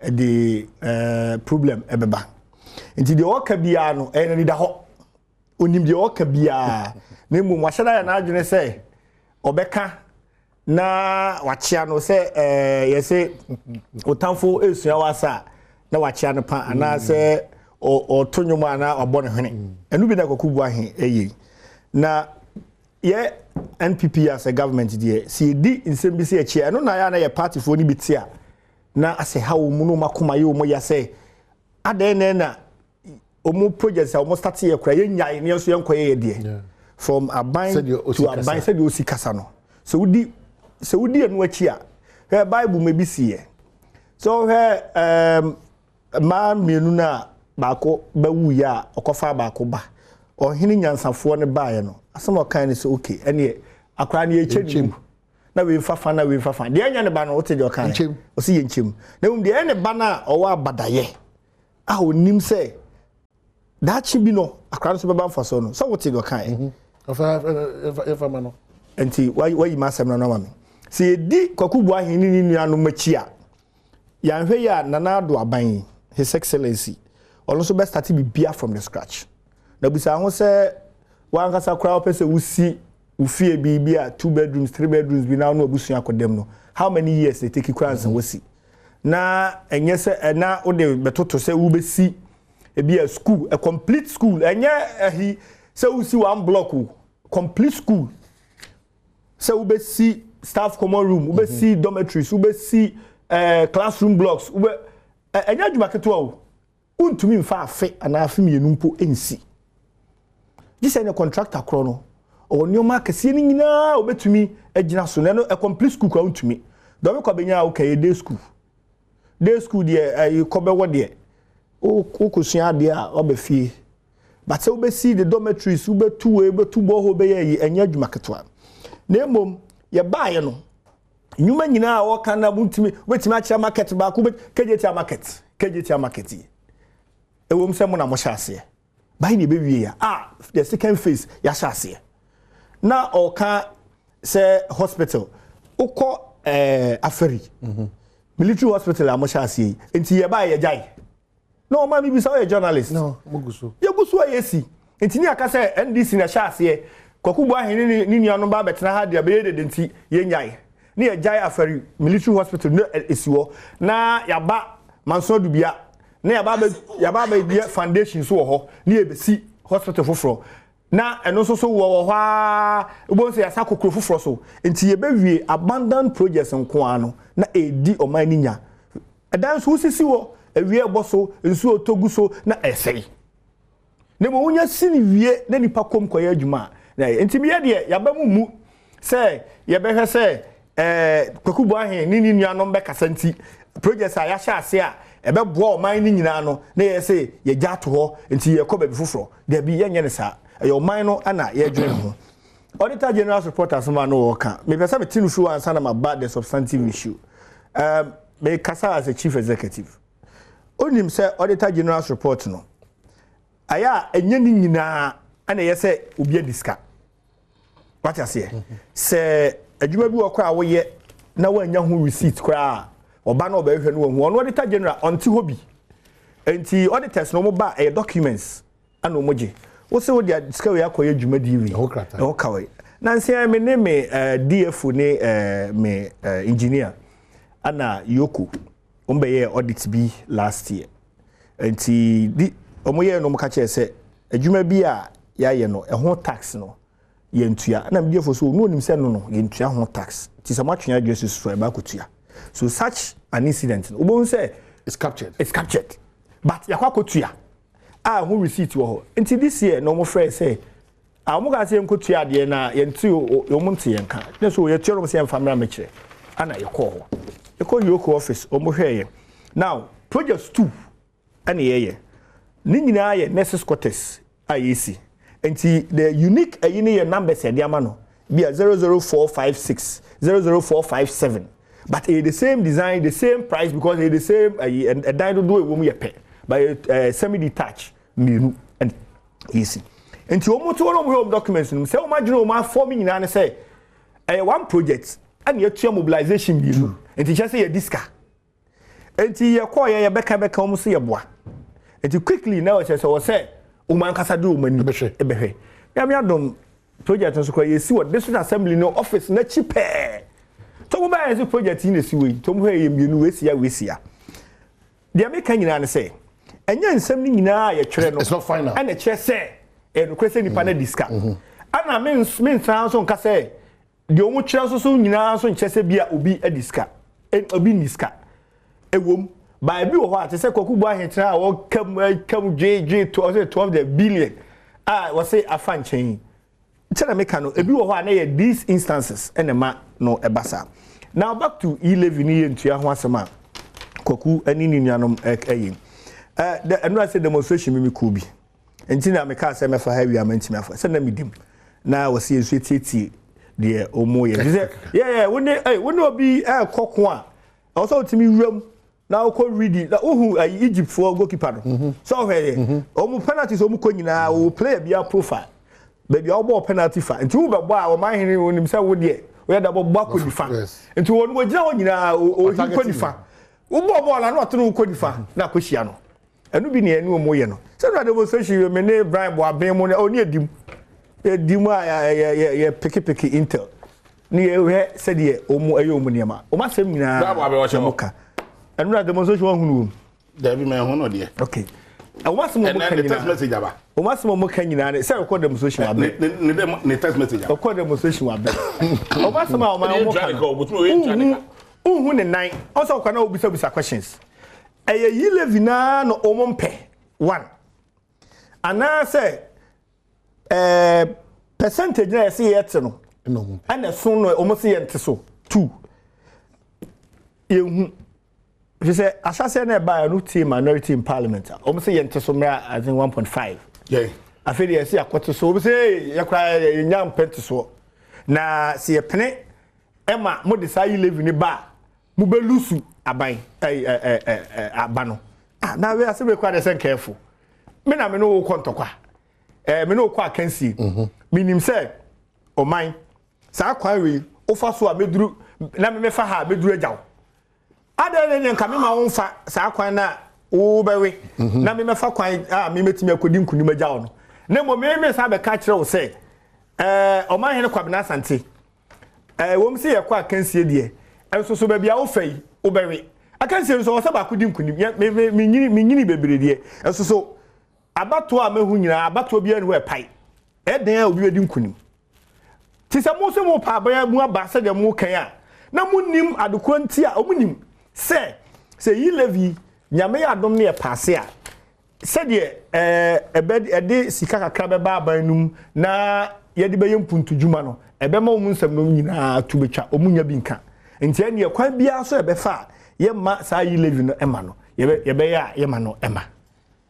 ɛde eh, problem ɛbɛba. Nti deɛ ɔka biara no ɛyɛ n'ani da hɔ. Onim deɛ ɔka biara. Na mmom wahyɛ no ayɛ n'adwene sɛ ɔbɛka na wakyea no sɛ ɛɛ yɛsɛ otamfo esua wasa a na wakyea no pa anaasɛ ɔto nnwom a na wabɔ ne hwene ɛno bi na Kwaku Boahen ɛyɛ na yɛ NPP as a government deɛ sɛ yɛdi nsɛm bi sɛ yɛkyea ɛno na yɛ a na yɛ partyfoɔ no bi te a na asɛ ha wɔn mu na wɔn akoma yɛ wɔn ya sɛ adɛn na na wɔn projects a wɔn start yɛ kora yɛn nyae ne yɛn nso yɛn kɔ yɛ yɛ deɛ from aban to aban sɛdeɛ osi kasa no sɛ wodi sɛ wodi ɛno akyi a hwɛ bible mu ebi si yɛ sɛ ɔhwɛ ɛɛm mmaa mmienu no a baako bɛwu yɛ a ɔkɔfa baako ba ɔhene nyansafoɔ no baeɛ no asɛm a ɔkan no sɛ okay ɛneɛ akwaraa no yɛkyɛ ne mu na wei nfa fa na wei nfa fa deɛ ɛnyɛ ne ba no wote deɛ ɔkan ɔsi yɛ nkyɛm na mmom deɛ ɛyɛ ne ba no a ɔwɔ abadayɛ a onim sɛ daakye bi no akora no so bɛba mfasoɔ no sɛ wote deɛ ɔkaeɛ mhm. yɛfa ma no nti wayi m'asɛm no ama me sɛ yɛdi Kwaku Boahen ne ne nuanom akyi a yɛanhwɛ yi a Nana Addo aban yi His Excellency ɔno nso bɛstate bibia from the scratch na bisa ho sɛ wankasa koraa wopɛ sɛ wosi wo fie bi bi a two bedrooms three bedrooms bi na wo ne abusua akɔdam no how many years na ɛteki koraa nsa wasi na ɛnyɛ sɛ ɛna wode bɛtoto sɛ wobɛsi ebi a school a complete school ɛnyɛ ɛhi sɛ wosi one block o complete school sɛ wobɛsi staff common room wobɛsi mm -hmm. dormitories wobɛsi eh, classroom blocks wobɛ ɛnyɛ adwuma ketewa o Wontumi mfa afe anaa afe mmienu mpo nsi. Gye sɛ ne contractor korɔ no, ɔwɔ nneɛma akɛseɛ no nyinaa a ɔbɛtumi agyina so. Na ɛno, a complete school koraa wontumi. Deɛ ɔbɛkɔ abɛnya a woka yɛ day school. Day school deɛ, ɛyi kɔ bɛwɔ deɛ, wokɔsua adeɛ a waba fie. But sɛ wobɛsi the dormitories, wobɛtu wei, wobɛtu borehole, wobɛyɛ ayi, ɛnyɛ adwuma ketewa. Na mmom, yɛbaeɛ no, nnwuma nyinaa a wɔka na wotumi wobɛtumi akyerɛ market baako kegyetia market kegyetia market yi ɛwom sɛ mo na mohyɛ aseɛ bae na ɛbɛwie ya a the second phase yɛahyɛ aseɛ na ɔka sɛ hospital wokɔ ɛɛ eh, afari mhm. military hospital a mohyɛ aseɛ yi nti yɛbae yɛgyae. Na ɔma mi bisa, ɔyɛ journalist. No, mo gu so. Yɛgu so a yɛsi. Nti ne aka sɛ NDC na ɛhyɛ aseɛ. Kwaku Boahen ne ne nuanom ba abɛtena ha deɛ bɛyɛ dede nti yɛnyae. Ne yɛgyae Afari Military Hospital na ɛsi hɔ. Na yɛaba Manso Adubia. Na yɛaba abɛ yɛaba abɛyɛ foundation so wɔ hɔ. Ne yɛbɛsi hospital foforɔ. Na ɛno nso so wɔ wɔ hɔ ara. Wobɛhu sɛ yɛasa kɔ kuro foforɔ so. Nti yɛbɛwie abandoned projects nko ara no na ɛredi ɔman no nya. Ɛdan nso wosisi hɔ, awia ɛbɔ so, nsuo tɔ gu so na ɛsɛe. Na mmom wonya si no wie na nipa kɔm kɔyɛ adwuma a, na ɛyɛ. Nti meyɛ deɛ yɛaba mu mmu sɛ yɛbɛhwɛ sɛ ɛɛ Kwaku Boahen ne ne nuanom bɛkasa nti projects a yɛahyɛ ase a ɛbɛboa ɔman no nyinaa no na yɛyɛ sɛ yɛgya ato hɔ nti yɛkɔ baabi foforɔ. Dabi, yɛnyɛ no saa. Ɛyɛ ɔman no na yɛdwene ne ho. Auditor General's report asɛm a na wɔka, mepɛ sɛ mete no firi hɔ ansa na maba the substantive issue. Um, mekasa as a chief executive. Onim sɛ Auditor General's report no, ɛyɛ a ɛnyɛ ne nyinaa ɛna ɛyɛ sɛ obi adi sika. Wate aseɛ? Sɛ adwuma bi wɔ koraa a woyɛ na woannya ho receipt koraa a, ɔba na ɔbɛhwehwɛ no wahu. Ɔno Auditor General ɔnte hɔ bi. Nti auditors no wɔn ba ɛyɛ documents ɛna wɔn gye. Wose wode sika wei akɔyɛ dwumadie wei. Ɛho krataa. Ɛho ka wei. Nansa me ne me eh, DFO ne eh, me eh, engineer ɛna Yoko wɔn bɛyɛɛ audit bi last year. Nti di wɔn yɛɛ no wɔn ka kyerɛ sɛ adwuma bi a yɛayɛ no ɛho tax no yɛntua. Ɛna me DFO so ɔno onim sɛ no no yɛntua ho tax. Nti sɛ moatwe adwene si so a ɛba akɔtua. So such an incident no wobɛhu sɛ It's captured. It's captured. But yɛakɔ akɔtua a ɛho receipt wɔ hɔ. Nti this year na wɔn frɛ sɛ a wɔn kaa sɛ yɛnkɔtua adeɛ na yɛnte wɔn nte yɛn ka. Ne so yɛtua no wɔn sɛ yɛmfa mmra mmɛkyerɛ. Ana yɛkɔɔ hɔ. Yɛkɔ EOCO office wɔn hwɛɛ yɛn. Now project two ɛna yɛyɛ. Ne nyinaa yɛ nurses quarters a yɛsi. Nti the unique ɛyi ne yɛ numbers yɛde ama no. Bi a 00456, 00457. But ɛyɛ the same design, the same price because ɛyɛ the same ɛyi ɛdan dodoɔ ɛwɔ mu yɛ pɛ. But ɛyɛ ɛɛ semi detached mmienu ɛna yɛsi. Nti wɔn to wɔn a wɔhwɛ wɔn documents no mu sɛ wɔn adwene wɔn afɔm nyinaa ne sɛ ɛyɛ one project ɛna yɛtua mobilization mmienu. Nti kyerɛ sɛ yɛdi sika. Nti yɛkɔɔ yɛ yɛbɛka bɛka wɔn so yɛboa. Nti quickly na ɔkyerɛ sɛ wɔ sɛ wɔn ankasa de wɔn ani Ɛbɛhwɛ. ɛbɛhwɛ. Nyame adom project nso koraa yɛsi wɔ district assembly no office n'akyi pɛɛ. Nti wɔn bɛyɛ sɛ project yi na esi wɔ yi. Nti wɔn hwɛ yɛ mmienu wei si ya wei si ya. Deɛ meka nyinaa ne sɛ ɛnyɛ nsɛm no nyinaa a yɛtwerɛ no It's not final. ɛna kyerɛ sɛ ɛyɛ nokorɛ sɛ nipa no adi sika. Ɛna mensan nso nka sɛ deɛ wɔn kyerɛ nso so nyinaa nso nkyerɛ sɛ bi a obi adi sika, obi nni sika. Ɛwom, baabi wɔ hɔ a te sɛ Kwaku Boahen tena a wɔka mu ɛka mu dwedwe to ɔsɛ 12 the billion a wɔse afa nkyɛn yi. Kyɛ na meka no, ebi wɔ hɔ a na yɛ these instances ɛna ɛma no ɛba saa. Now back to e-levy ne yɛ ntua ho asɛm a Kwaku ne ne nuanom ɛyɛ. Ɛ ɛnura sɛ demonstration mi mi kɔɔ bi. Nti na mekaa sɛ mɛfa ha awia mantumi afa sɛ na medim na wɔsi nso etietie deɛ wɔn yɛ. Sɛ yɛ yɛ wo ne ɛy wo ne obi ɛɛkɔ ko a ɛwɔ sɛ wotumi wuram na wokɔ redi na wohu ɛyi Egypt foɔ goalkeeper no sɛ ɔhwɛ yɛ wɔn penalty sɛ wɔn kɔ nyinaa wɔ player bi a profile baabi a wɔbɔ penalty fa nti wo bɛbɔ a wɔn ahene wɔn nim sɛ wo deɛ wɔyɛ da bɔ bɔ akɔ nifa nti wɔn wɔgyina hɔ nyinaa ohi kɔ nifa wobɔ bɔɔl na ɔto no kɔ nifa na akɔhyia no. Ɛno bi na ɛne wɔn yɛ no. Sɛ na demonstration yɛ me ne Brian Boaben mu ne ɔne edim. Edim a yɛ yɛ yɛ yɛ peke peke intel. Ne yɛ hwɛ sɛdeɛ wɔn ɛyɛ wɔn nneɛma. Wɔn asɛm nyinaa Brian Boaben ɔhyɛ wɔn ka. Ɛno na demonstration wɔn ahunu wɔm. Dabi mɛ ɛho no deɛ. Okay. Wɔn asɛm wɔn ka nyinaa. Ne text message aba. Wɔn asɛm wɔn ka nyinaa ne sɛ ɔkɔ demonstration wɔ abɛ. Ne ne ne text message aba. Ɔkɔ demonstration wɔ abɛ. Wɔn asɛm a wɔn ka no. Nhu nhu ne nan. Ɔsɛ ɔkɔ na obisabisa questions. Ɛyɛ e-levy no ara na wɔn mpɛ one anaasɛ ɛɛ percentage na yɛsɛ yɛte no ɛna ɛso no wɔn sɛ yɛnte so two yɛnhu fi sɛ ahyɛseɛ na ɛbaeɛ no tie minority in parliament a wɔn sɛ yɛnte so mmerɛ I think 1.5 afei deɛ yɛsɛ yɛakɔte so wɔn sɛ yɛkora yɛnya mpɛ nte soɔ na sɛ yɛpene ɛma mo de saa e-levy no ba a mobɛlusu aban ɛyi ɛ ɛ ɛ aba no ah na wei ase wei kora de sɛ nkɛɛfo me na me ne wo kɔ ntɔkwa ɛɛ me ne wo kɔ akansie mhm. menim sɛ ɔman saa kwan wei wofa so a mɛduru na mefa ha a mɛduru agya wo adɛn ne deɛ nka mema wo mfa saa kwan no a wobɛwe na memɛfa kwan a memɛtumi akɔdi nkonim agya wo no. Na mmom me mesan bɛka akyerɛ wo sɛ ɛɛ Ɔmanhene Kwabena Asante, ɛɛ wɔm sɛ yɛkɔ akansie deɛ, nso so baabi a wofa yi wobɛwe. Akansie no nso ɛwɔ sɛ baako di nkonim. Yɛ me me menyini menyini bebree deɛ, nso so abatoɔ a mahu nyinaa abatoɔ biara ni hɔ a ɛpae. Ɛyɛ dɛn a obi bɛdi nkonim? Te sɛ mo sɛ mopɛ aban mu aba sɛdeɛ mokan a, na monnim adekorɔ nti a wɔnim sɛ sɛ yi levy Nyame yɛ adom ne ɛpaase a, sɛdeɛ ɛbɛ ɛde sika kakra bɛba aban no mu na yɛde bɛyɛ mpuntudwuma no, ɛbɛma wɔn nsɛm no nyinaa to bɛtwa, wɔn nya bi nka. Nti ɛnneɛ kwan biara so ɛbɛfa a yɛmma saa yi levy no ɛma no, yɛbɛ yɛbɛyɛ a yɛma no ɛma.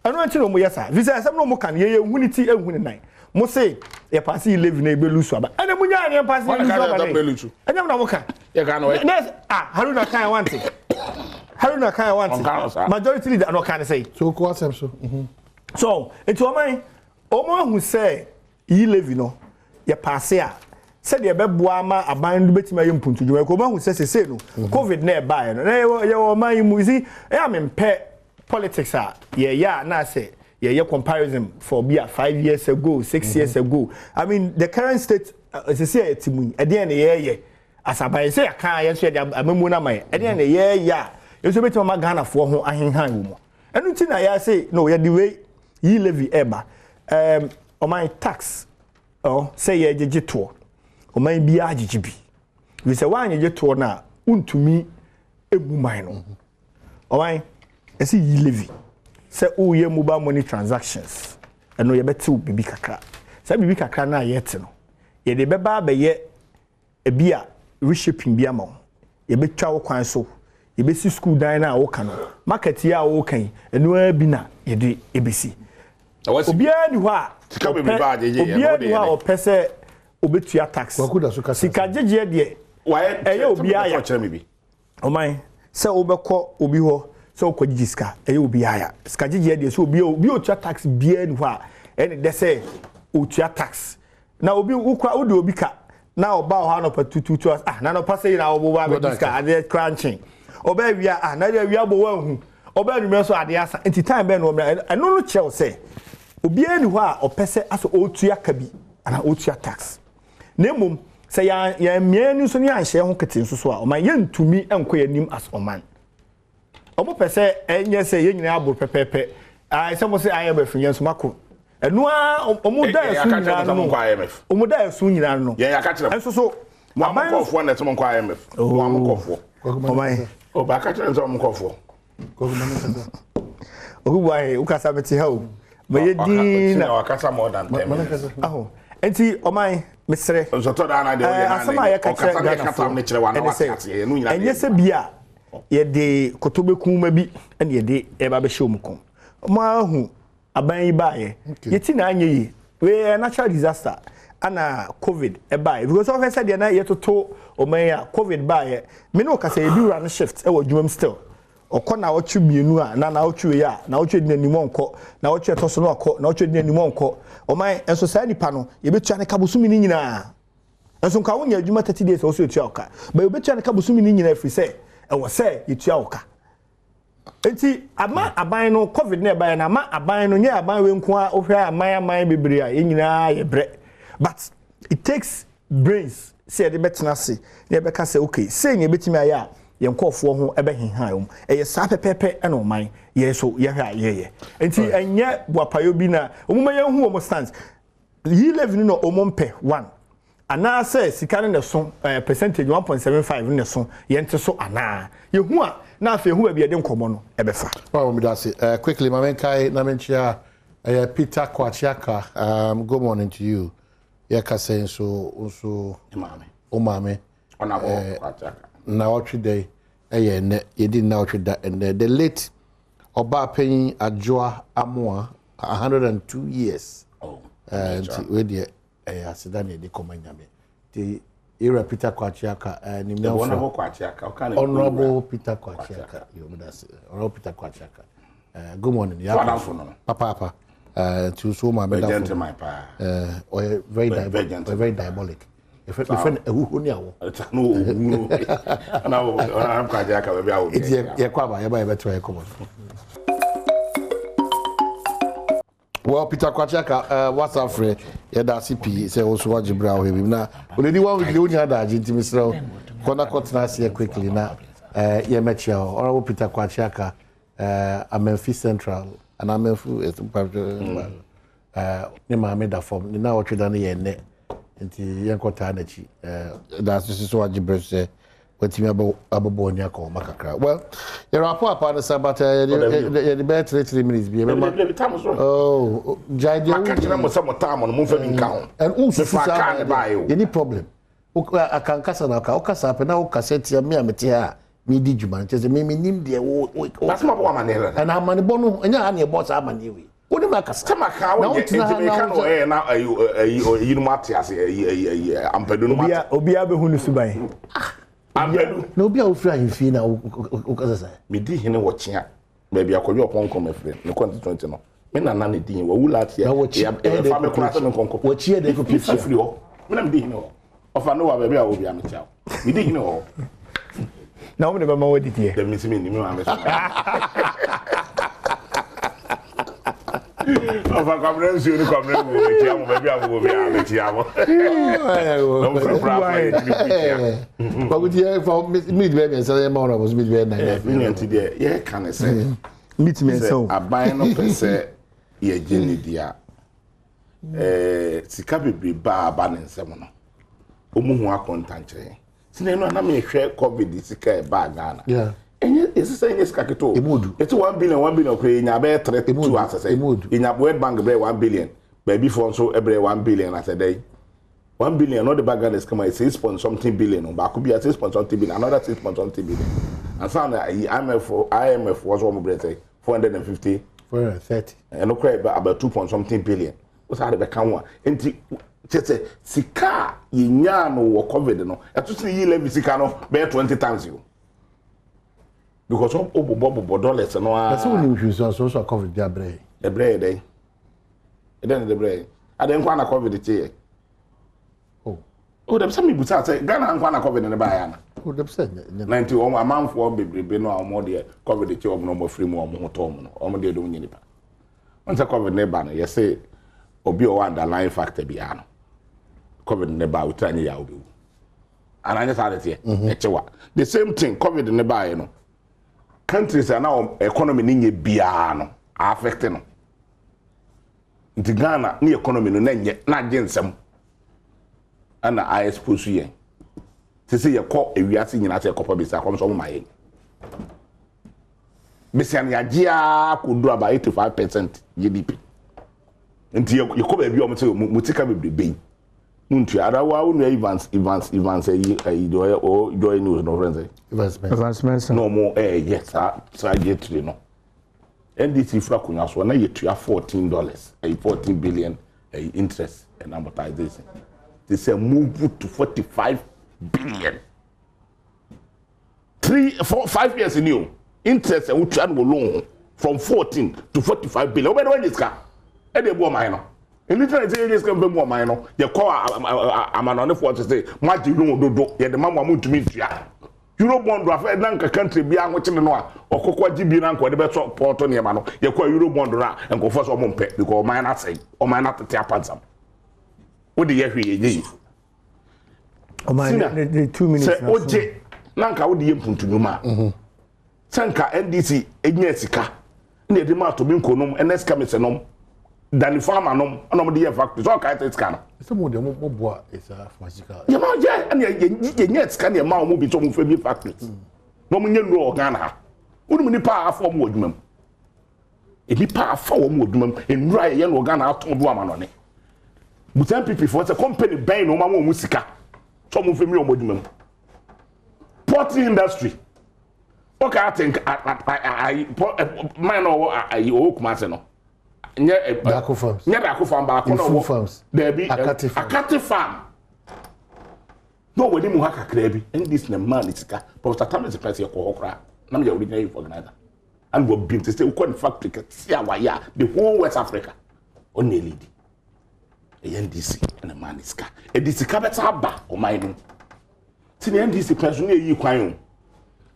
Ɛno nti na wɔn yɛ saa. Fisɛ asɛm na wɔn ka no yɛ yɛn hu ne ti nhu ne nan. Mo se yɛ paase yi levy na yɛ bɛ lusu aba. Ɛna mo nyaa ne yɛn paase yɛ lusu aba ne. Ɛnyɛ mo na mo ka. Nurse ah Haruna kan yɛ wante. Haruna kan yɛ wante. Majority leader na ɔka ne sɛ. So kɔ asɛm so. Mhm. So nti wɔn wɔn ahu sɛ yi levy no yɛ paase a sɛdeɛ ɛbɛboa ama aban no bɛtumi ayɛ mpuntudwuma ɛkɔ ɔmahu sɛ sesei no mhm. Covid na ɛbaeɛ no na yɛwɔ ɔman yi mu you see ɛyɛ a mempɛ politics a yɛyɛ a na sɛ yɛyɛ comparison for bi a 5 years ago 6 years ago. I mean, the current state uh, sesei a yɛte mu yi, ɛdeɛn na yɛyɛ asaban sɛ yɛka yɛn nso yɛde amamuo no ama yɛ, ɛdeɛn na yɛyɛ a yɛn nso bɛtumi ama Ghanafoɔ ho ahenhan wɔ mu? Ɛno nti na yɛase no yɛde wei yi levy ɛba ɔman tax ɔ sɛ yɛgyegye toɔ. Ɔman biara gyegye bi bi sɛ woanyegye toɔ no a, wontumi emu man no. Ɔman ɛsɛ yi levy sɛ woyɛ mobile money transactions, ɛno yɛbɛtew biribi kakra. Saa biribi kakra no a yɛte no, yɛde bɛba abɛyɛ ebi a reshaping bi ama wo, yɛbɛtwa wo kwan so, yɛbɛsi school dan no a woka no, market yi a woka yi, ɛno ara bi na yɛde ebɛsi. Obiara ni hɔ a ɔpɛ, obiara ni hɔ a ɔpɛ sɛ obetua tax. Sika gyegyeɛ deɛ, ɛyɛ obiara ya. Ɔman sɛ wobɛkɔ obi hɔ sɛ wokɔ gyegye sika, ɛyɛ obiara ya. Sika gyegyeɛ deɛ, sɛ obi obi otua tax biara ni hɔ a ɛne dɛ sɛ otua tax na obi wokura wode obi ka na ɔba wɔ hɔ anɔpa tututu, ah, na anɔpa sɛ yi na ɔbɔ ba abɛgye sika, adeɛ kora nkyen ɔbɛ awia, ah, na awia bɔ wɔn ahu ɔbɛ anwummerɛ so adeɛ asa, nti time bɛn na ɔmmerɛ. Ɛno no kyerɛw sɛ obiara ni hɔ a ɔpɛ sɛ asɛ ɔretua ka bi anaa ɔretua tax. Na mmom sɛ yɛn yɛn mmea ani nso ne yɛanhyɛ ho kete nso so a, ɔman yɛntumi nkɔ yɛn anim as ɔman. Ɔmo pɛ sɛ ɛnyɛ sɛ yɛn nyinaa aboro pɛpɛɛpɛ aa sɛ mo sɛ IMF yɛn nso mako ɛno ara. Ɔmo da ɛso nyinaa no, ɔmo da ɛso nyinaa no ɛnso so. Mo a mo nkɔfoɔ na ɛsɛ mo nkɔ IMF, mo a mo nkɔfoɔ. Ɔman ɔba aka kyerɛ sɛ ɔmo nkɔfoɔ. Obi ahe wokasa mete ha o, mɛyɛ din na wakasa more than 10 minutes. Aho nti ɔman mesrɛ nsɔtɔ daa na deɛ ɔyɛ asɛm a yɛka kyerɛ Ghanafoɔ ɛne sɛ ɛnyɛ sɛ bi a yɛde kotobɛkunma bi ɛne yɛde ɛba bɛhyɛ wɔn kɔn. Wɔn ahu aban yi baayɛ yɛti na anyɛ yie. Wei yɛ natural disaster ana COVID ɛbaayɛ, because ɔhwɛ sɛ deɛ na yɛtoto ɔman yi a COVID baayɛ, me ne ɔkasa yɛbi wura no shift ɛwɔ adwuma mu, still ɔkɔ na ɔtwe mmienu a na ɔtwe wei a na ɔtwe di n'anim ɔnkɔ, na ɔtwe ɛtɔ so no akɔ, na ɔtwe di n'anim ɔnkɔ. Ɔman nso saa nipa no yɛbɛtua ne ka bosome ne nyinaa nso nka wonya adwuma 30 days a wɔsɛ yɛtua wo ka bɛyɛ, yɛbɛtua ne ka bosome ne nyinaa firi sɛ ɛwɔ sɛ yɛtua wo ka. Nti ama aban no COVID na ɛbaeɛ no, ama aban no nyɛ aban wei nko a, wohwɛ aman aman bebree a yɛn nyinaa yɛ brɛ, but it takes brains sɛ yɛde bɛtena ase na yɛbɛka sɛ okay, sei na yɛbɛtumi ayɛ a yɛn nkɔɔfoɔ ho ɛbɛhenhan wɔn. Ɛyɛ saa pɛpɛɛpɛ ɛna ɔman yɛn so yɛhwɛ a yɛyɛ. Nti ɛnyɛ boapayɔ bi na wɔn ma yɛn hu wɔn stance. Yi levy no na wɔn mpɛ one anaasɛ sika no na ɛso percentage 1.75 no na ɛso yɛn te so anaa yɛhu a, na afei ehu baabi yɛde nkɔmɔ no ɛbɛfa. Well, mi da ase. Quickly, maame nkae na menkyia ɛyɛ Peter Kwachiaka. Good morning to you. Yɛka sɛ nso o maame na ɔtwe dɛ ɛyɛ ɛnɛ yɛdi nna ɔtwe da ɛnɛ, the late ɔbaa panyin Adwoa Amoa, 102 years. Nti wei deɛ ɛyɛ aseda na yɛde kɔma Nyame. Nti Ewura Peter Kwachiaka, nimnyamfo Honourable Peter Kwachiaka, Honourable Peter Kwachiaka, good morning. Yɛ papaapa. Nti nso maame da fo ɔyɛ very diabolic, ɔyɛ very diabolic. Yɛfrɛ no ahuhu ne awɔ. Nti yɛkɔ aba, yɛba yɛbɛto yɛ kɔmɔ so. Well, Peter Kwakye aka WhatsApp frɛ yɛda ase pii sɛ wo nso wagye berɛ a wohwɛ bi na oledi one week deɛ wonya adagye nti mesrɛ wo kɔ na kɔtena aseɛ quickly na yɛmmɛkyia wo. Honorable Peter Kwakye aka Amanfi Central anaa Amanfu ne maame da fam ne na ɔtwe da no yɛ nnɛ nti yɛnkɔtaa n'akyi. Da ase so wagye berɛ sɛ watumi abɛbɔ ani akɔ ɔma kakra. Well, yɛrɛ apo apa no sa but yɛde bɛyɛ 3 minutes bi yɛbɛma. Oh, gyae deɛ maka kyerɛ mo sɛ mo taa mo no momfa bi nka ho. And wonsusu saa saa kaa ne baeɛ o. Yɛni problem. Akankasa na wokasa pɛ na wokasa tia me a mete ha a medi dwuma no kyerɛ sɛ me menim deɛ wo na sɛ mabɔ amanneɛ dada. Ɛna amanebɔ no ɛnyɛ ha na yɛbɔ saa amanneɛ wei. Wo ne me akasa. Sɛ maka wo nyɛ nti meka no ɛyɛ na ayi ayi no mu ate ase ayi ayi ayi ampadu no mu ate. Obiara bɛhu ne suban. Ampadu. Na obi a wofiri ahemfie na wokasa saa. Medi hene wɔ Kyea baabi akɔdwe ɔpɔnkɔ mafiri ne constituency no. Me nana ne din wawu last year. Na wɔkyi ɛfa me koraa sɛ me nkɔnkɔ. Wɔkyi ɛdɛ kɔ pie kyea. Firi hɔ. Me na medi hene hɔ. Ɔfa no wɔ baabi a wɔ bi a mekyia wo. Medi hene wɔ hɔ. Na wɔn de bɛma wɔadi deɛ. Dɛm nti mi ni mi maame so. Ɔfa kwamina nsuo ni kwamina wuo mekyia mo baabi a mo wɔ bi a mekyia mo. Na mo fura fura afa yɛ tiri fi kyia. Kwakuti yɛ fa minute bɛyɛ 3 yɛ ma wɔn a wɔn minute bɛyɛ 4. Mi nua ti deɛ yɛ ka ne sɛ. Minute 3 o. Sɛ aban no pɛ sɛ yɛgye ne di a sika bebree baa aba ne nsam no wɔn ho akɔntankyerɛ yɛn. Sini no na mehwɛ COVID sika ɛbaa Ghana. Ɛnyɛ ɛsɛ sɛ ɛnyɛ sika ketewa. Emu odu. Ɛti 1 billion 1 billion kura yɛnya bɛyɛ 3 2 asɛ sɛ. Emu odu. Yɛnya World Bank bɛyɛ 1 billion. Baabi fo nso ɛbrɛ 1 billion asɛ dɛ. 1 billion no de ba Ghana sika ma yɛ six point something billion no baako bi a six point something billion, another six point something billion. Ansa na ayi IMF wɔ so wɔn brɛ sɛ 450. 430. Ɛno kura yɛ about two point something billion. Wosan de bɛka ho a nti kyɛ sɛ sika a yɛnyaa no wɔ COVID no ɛto sɛ yi levy sika no bɛyɛ 20 times o because wobobɔ bobɔ dollars no a. Na sɛ wonim hwinsuansoɔ so a COVID de abrɛ yɛ. Ɛbrɛ yɛ dɛn? Ɛdɛn na de brɛ yɛ? Adɛn nkwa na COVID kye yɛ? Oh. O dɛm sɛ mebusa sɛ Ghana nkwa na COVID ne baeɛ ana? O dɛm sɛ nyɛ. Na nti wɔn amanfoɔ bebrebe no a wɔn deɛ COVID kye wɔn na wɔn afiri mu wɔn ho tɔ wɔn no wɔn deɛ de wɔn nyɛ nipa. Wɔn sɛ COVID ne ba no yɛsɛ obi a ɔwɔ underlying factor biara no COVID ne ba a wotira nye yɛ a wobɛwu. Ananyɛ saa de teɛ ɛkyɛ wa. The same thing, COVID ne baeɛ no countries a na wɔn economy ne nyɛ biara no affect no. Nti Ghana ne economy no na nyɛ na agye nsɛm ɛna a expose yɛn te sɛ yɛkɔ ewiase nyinaa sɛ yɛkɔpa besia kɔm sɛ ɔmo ma yɛn besia no yɛagye ara kɔduru about 85% GDP. Nti yɛkɔ baabi a ɔmo sɛ mo sika bebrebe yi mo ntua ara wa wo nua Evans ayi deɛ ɔyɛ ɔwɔ Joy News no ɔfrɛ sɛ Evans Mensah. Evans Mensah. Na ɔmo ɛɛyɛ saa gye tiri no NDC fura akonnwa so na yɛtua $14 ɛyi 14 billion ɛyi interest and amortization te sɛ move to 45 billion 3, 4, 5 years ni o. Interest a wotua no wɔ loan ho from 14 to 45 billion wobɛde wanya sika ɛde ebu ɔman no ɛni tí na ɛsɛ yɛnyɛ sika mfɛ mu ɔman no. Yɛkɔ amanɔnefoɔ te sɛ mo agye loan dodo yɛde ma mo a mo ntumi ntua euro bond afɛ na nka country bi ahokyere no a ɔkɔkɔ agye bi na nka ɔde bɛsɔ pɔɔtɔ nneɛma no. Yɛkɔ euro bond no a nkɔfoɔ sɛ ɔmo mpɛ because ɔman no asɛe, ɔman no atete apansam wode yɛ hwee yɛ yie. Ɔman Sina, ne 2 minutes sɛ na so. Wogye na nka wode yɛ mpuntunwuma a sɛ nka NDC nya sika na yɛde ma atobi nom ɛnɛ sika mesɛ nom dani farmer nom ɛna ɔmode yɛ factory sɛ ɔkae sɛ sika no. Sɛ mo deɛ mo boa ɛsa pharmaceutical. Yɛma yɛ ɛna yɛnya sika ne yɛma ɔmo bi sɛ ɔmo fɛ bi factories na ɔmo nyɛ nnuro wɔ Ghana ha. Wonim nipa a afa ɔmo wɔ adwuma mu, nipa a afa wɔn wɔ adwuma mu nnuro a yɛyɛ no wɔ Ghana atɔn do ama nɔne busa NPP foɔ sɛ company bɛn na ɔmo ama ɔmo sika sɛ ɔmo fɛ mi ɔmo adwuma mu. Poultry industry ɔka ate nka ayi man na ɔwɔ ayi ɔwɔ Kumase no nyɛ ɛ Dako Farms. Nyɛ Dako Farm baako na Ifu ɔwɔ Farms. Daabi. Akate Farm. Akate Farm na ɔwɔ anim ha kakra bi. NDC na mmaa ne sika. Professor Thomas pɛ sɛ yɛkɔ hɔ koraa na meyɛ original youth organizer and wɔ bi nti sɛ wokɔ ne factory kɛse a wayɛ a the whole West Africa ɔne lead. Ɛyɛ NDC ɛna mmaa ne sika ɛde sika bɛsa aba ɔman no mu ti na NDC pɛ so ne ɛyi kwan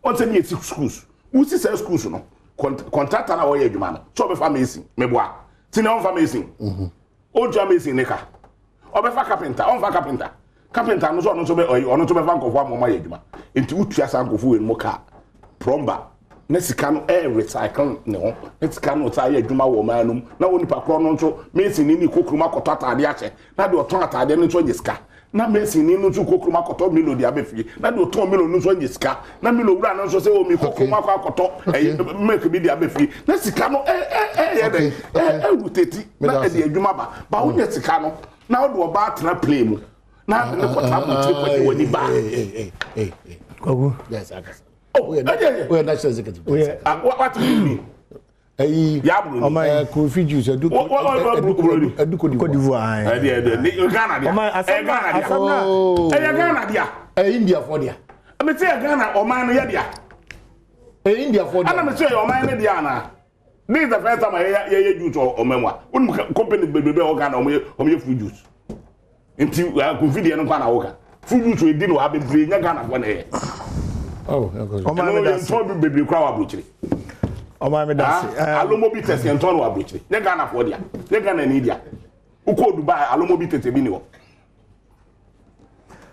o ɔn sɛ ne yɛsi schools. Wosi sɛ schools no contractor na wɔyɛ adwuma no sɛ ɔbɛfa mason meboa. Ti na ɔnfa mason. Ɔntua mason ne ka. Ɔbɛfa carpenter, ɔnfa carpenter. Carpenter no nso ɔno nso bɛ ɔyɛ ɔno nso bɛfa nkɔfoɔ ama ɔmo ayɛ adwuma. Nti wotua saa nkɔfoɔ wei no ka plumber na sika no ɛyɛ recycle ne ho na sika no saa yɛ adwuma wɔ ɔman no mu na wɔ nipa korɔ no nso mason ni ne kɔ kurom akɔtɔ ataadeɛ ahyɛ na deɛ ɔtɔn ataadeɛ no nso anya sika na mason ni no nso kɔ kurom akɔtɔ milo de aba fie na deɛ ɔtɔn milo no nso anya sika na milo wura no nso sɛ omi kɔ kurom akɔ akɔtɔ ɛyi milk bi de aba fie na sika no ɛ ɛ ɛyɛ dɛ ɛ ɛrotati na ɛde adwuma ba ba wonya sika no na wode ɔbaa tena plane mu na ne kɔtena abotire kɔgye w'ani baa. Kwaku. Yes, akasa. Oh, ɛyɛ Oyɛ national executive. Oyɛ. Wate mi. Ɛyi. Yaburo ni. Ɔman. Ɛɛ Kofi juice ɛdu Wɔ buroni. ɛdu Cote Cote d'Ivoire. d'Ivoire. Ɛdi ɛdi ni Ghana dia. Ɔman Ɛyɛ asɛm na Ghana dia. asɛm na. Oh. Ɛyɛ Ghana dia. Ɛyɛ India fo dia. Ɛmi ti yɛ Ghana ɔman no yɛ dia. Ɛyɛ India fo dia. Ɛna mi ti yɛ ɔman no dia ana. This is the first time a yɛ yɛ juice wɔ ɔman mu a. Wɔn company bebrebe wɔ Ghana wɔn yɛ wɔn yɛ fruit juice. Nti kofi deɛ no nkwa na wɔka. Fruit juice edi no ha bebree nyɛ Ghana fo na ɛyɛ. Oh, ɛkɔ so. Ɔman Ɛno mi da yɛn se. tɔn bi bebree kura wɔ aburokyire. Ɔman mi da se. Alomo bitters yɛn tɔn no wɔ aburokyire. Nyɛ Ghana fo dia. Nyɛ Ghana ni dia. Wokɔ Dubai alomo bitters ebi ni hɔ.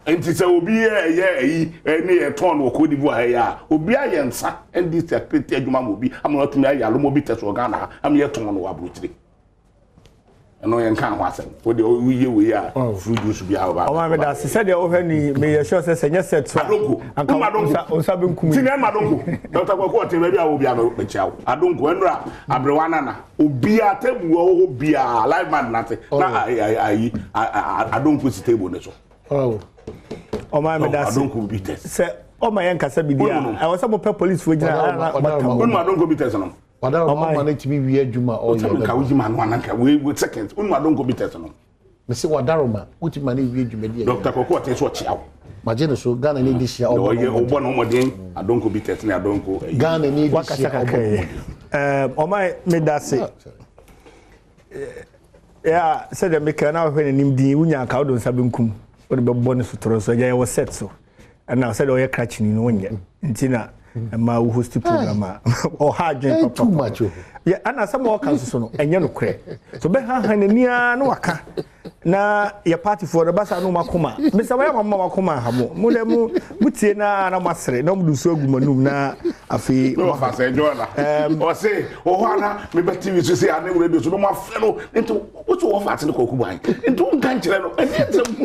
Nti sɛ obi yɛ ɛyɛ ɛyi ɛne yɛ tɔn no wɔ Cote d'Ivoire ha yɛ a obi ayɛ nsa ɛde sɛ pete adwuma ma obi ama watumi ayɛ alomo bitters wɔ Ghana ha ama yɛ tɔn no wɔ aburokyire. Ɛno yɛn ka ho asɛm. O de woyɛ wei a fruit juice bi a ɔba. Ɔman mi da se sɛdeɛ wohwɛ ni meyɛ sure sɛ sɛ nyɛ set so a. Adonko. Anka Woma adonko. nsa nsa benkum Ti yi. na ɛma adonko. Dr. Kwaku ɔte baabi a wo bia no mekyia wo. Adonko ɛnura aberewa nana. Obia table wɔ hɔ bia live band nate. Na ayi ayi adonko si table ne so. Oh. Ɔman mi da se. Adonko bitters. Sɛ ɔma yɛn nkasa bi di a Wonim no. ɛwɔ sɛ mopɛ policefoɔ gyina Ɔda- ha na ɔda- moatam. Wonu adonko bitters no. Wadara Ɔman. ɔma ne tumi wie adwuma a ɔyɛ. Sɛ nka woyi ma no ananka we we seconds. Wonu adonko bitters no. Mesi wadaroma wotumi ma ne wie dwumadi a. Dr. Kwaku ɔte so ɔkyia wo. Magye ne so Ghana ni di hyia ɔbɔ. Ɔyɛ ɔbɔ ne ho mmɔden adonko bitters ne adonko. ɛyi. Ghana ni di Wakasa hyia kakra ɔbɔ. yi. Ɔman mi da se. Ya sɛdeɛ meka na wohwɛ n'anim din wonya anka wode nsa benkum wode bɛbɔ ne sotorɔ so agya yɛwɔ set so ɛna sɛdeɛ ɔyɛ krakyeni no wonyɛ nti na ɛma wo host program a ɔha adwen Eh, too much o. yɛ ana asɛm a ɔka nso so no ɛnyɛ nokorɛ so bɛhaha n'ani ara na waka na yɛ partyfoɔ no basa no makoma mesa wɔyɛ ma mma makoma aha mo mo dɛ mo motie na na moasere na mode nsuo agu m'anum na afei Ne wɔfa sɛ Jordan. Ɔse wɔ hɔ ana mebɛ TV so sɛ ane radio so no mo afrɛ no nti wote wɔfa ate ne kɔku ban nti wonka nkyerɛ no ɛne nsɛm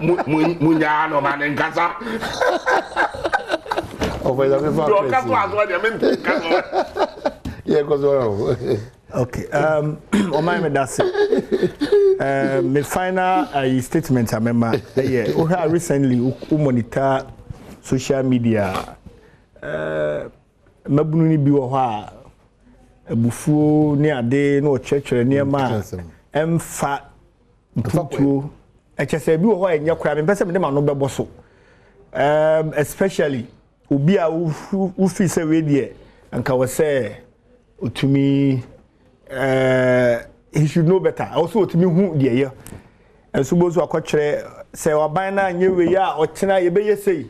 mu no munyaa no ma ne nkasa Ɔfɔ ɛdá fífa deɛ ɔka so akérèsí. asoɔ deɛ mente nka so Yɛ kɔ so ɔrɔ o. Okay. Ɔman mi da se. Me final statement a mɛma ɛyɛ wohwɛ a recently wo monitor social media mmabunu no bi wɔ hɔ a abufuo ne ade na ɔkyerɛkyerɛ nneɛma a ɛmfa mpuntuo ɛkyɛ sɛ ebi wɔ hɔ a ɛnyɛ koraa mempɛ sɛ mede m'ano bɛbɔ so especially obi a wofii sɛ wei deɛ anka wɔ sɛ otumi he should know better ɛwɔ sɛ otumi hu deɛ yɛ nso bo nso akɔkyerɛ sɛ ɔban no anyɛ wei a ɔkyena yɛbɛyɛ sei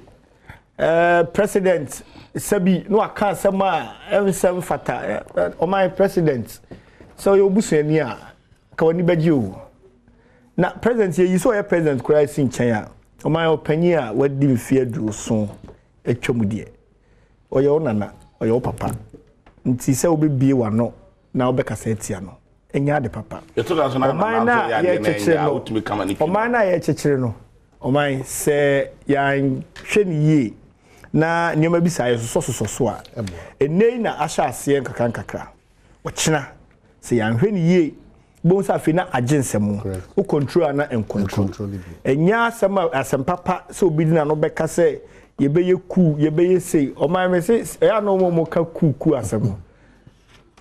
president sɛbi na waka asɛm a ɛnsɛm fata ɔman president sɛ ɔyɛ obusuani a ka w'ani bɛgye o na president yɛyi sɛ ɔyɛ president koraa si nkyɛn a ɔman ɔpanyin a wadi mfeɛ 70 atwa mu deɛ ɔyɛ wo nana ɔyɛ wo papa nti sɛ wobɛbie w'ano na wobɛkasa atia no ɛnyɛ ade papa. Yɛto da so na Ɔman no a yɛkyekyere no wotumi kama ne twi. Ɔman no a yɛkyekyere no ɔman sɛ yɛanhwɛ no yie na nneɛma bi saa yɛsosɔsosɔ so a ɛnɛ yi na ahyɛ aseɛ nkakra nkakra ɔkyena sɛ yɛanhwɛ no yie bohu sɛ afei na agye nsɛm wo control ana ncontrol Ncontrol bi. ɛnyɛ asɛm a asɛm papa sɛ obi di n'ano bɛka sɛ yɛbɛyɛ coup yɛbɛyɛ sei ɔman mi sɛ ɛyɛ anɔ wɔn mo ka coup coup asɛm no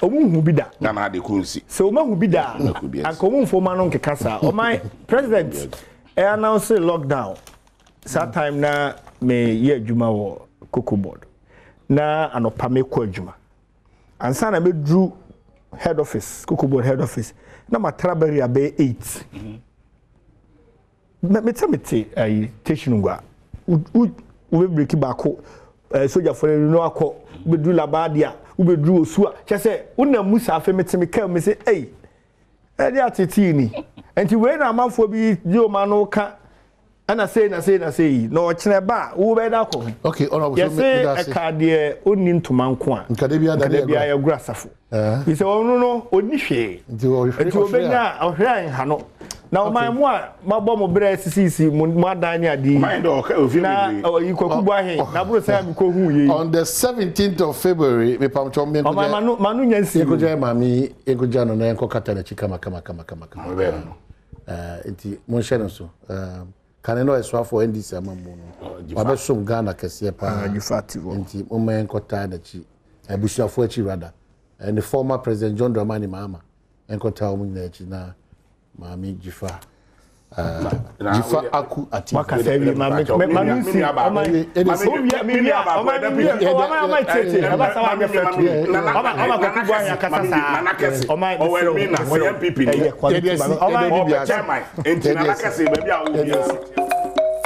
ɔmo nhu bi da Ghana ade ko nsi. Sɛ ɔmo ahu bi da a Ɔmo bi asi. anka ɔmo nfo ɔmo ano nkeka saa ɔman president ɛ announce lockdown saa time na me yɛ adwuma wɔ Cocoa Board na anɔpa me kɔ adwuma ansa na meduru head office, Cocoa Board head office, na matra barrier bɛyɛ 8 mete ayi station ngua wo wo breki baako. Sogyafoɔ no no akɔ, wobɛduru Labadi a, wobɛduru Osu a, kyerɛ sɛ wonam mu saa. Afei mete me kaa mu mese, ei, ɛde atetee ni. Nti wei na amanfoɔ bi gye wɔn ano ka ɛna sei na sei na sei na ɔkyerɛ ba a wobɛyɛ da akɔ ho. Okay, honorable, so Yɛse me da ase. ɛka deɛ ɔnni ntoma nko a, Nka da biara da ne nka da biara yɛ yɛgoro asafo. Nti sɛ ɔno no ɔnni hwee. Nti ɔhwere Nti ɔhwere obɛnya a. a ɔhwere a nha no. Na ɔman mo a mabɔ mo berɛ sisisi mo mo adan ne adeɛ yi. Ɔman dɛ ɔka ofie Na bebree. ɔyi Kwaku Boahen na aboro sɛ mekɔhuu yei. On the 17th of February, mepamkyɛw Ɔman yɛnkɔgya mano mano nya nsi o. yɛnkɔgya maame yi, yɛnkɔgya no na yɛnkɔkata n'akyi kama kama kama kama kama. Ɔbɛyɛ no. Nti monhyɛ no so. Kane na ɔyɛ soafoɔ NDC amammuo no. Jifa. Wabɛsom Ghana kɛseɛ paa. Jifa te hɔ. Nti momma yɛnkɔtaa n'akyi. Abusuafoɔ akyi rather. Ne former President John Dramani Mahama. Yɛnkɔtaa wɔn nyinaa akyi na maame Jifa Jifa Aku Ati. Wakasa wie ma me ma me nsi ɔman owia mi wia ɔman mi wia ɔman ɔman tietie ɛba sa wa nyɛ fɛ tu ɔman ɔman Kwaku Boahen akasa saa ɔman ɔwɔ mi na ɔyɛ NPP ni ɛyɛ quality ma ɔman ɔpɛ chairman nti Nana Kɛse baabi a wo bi.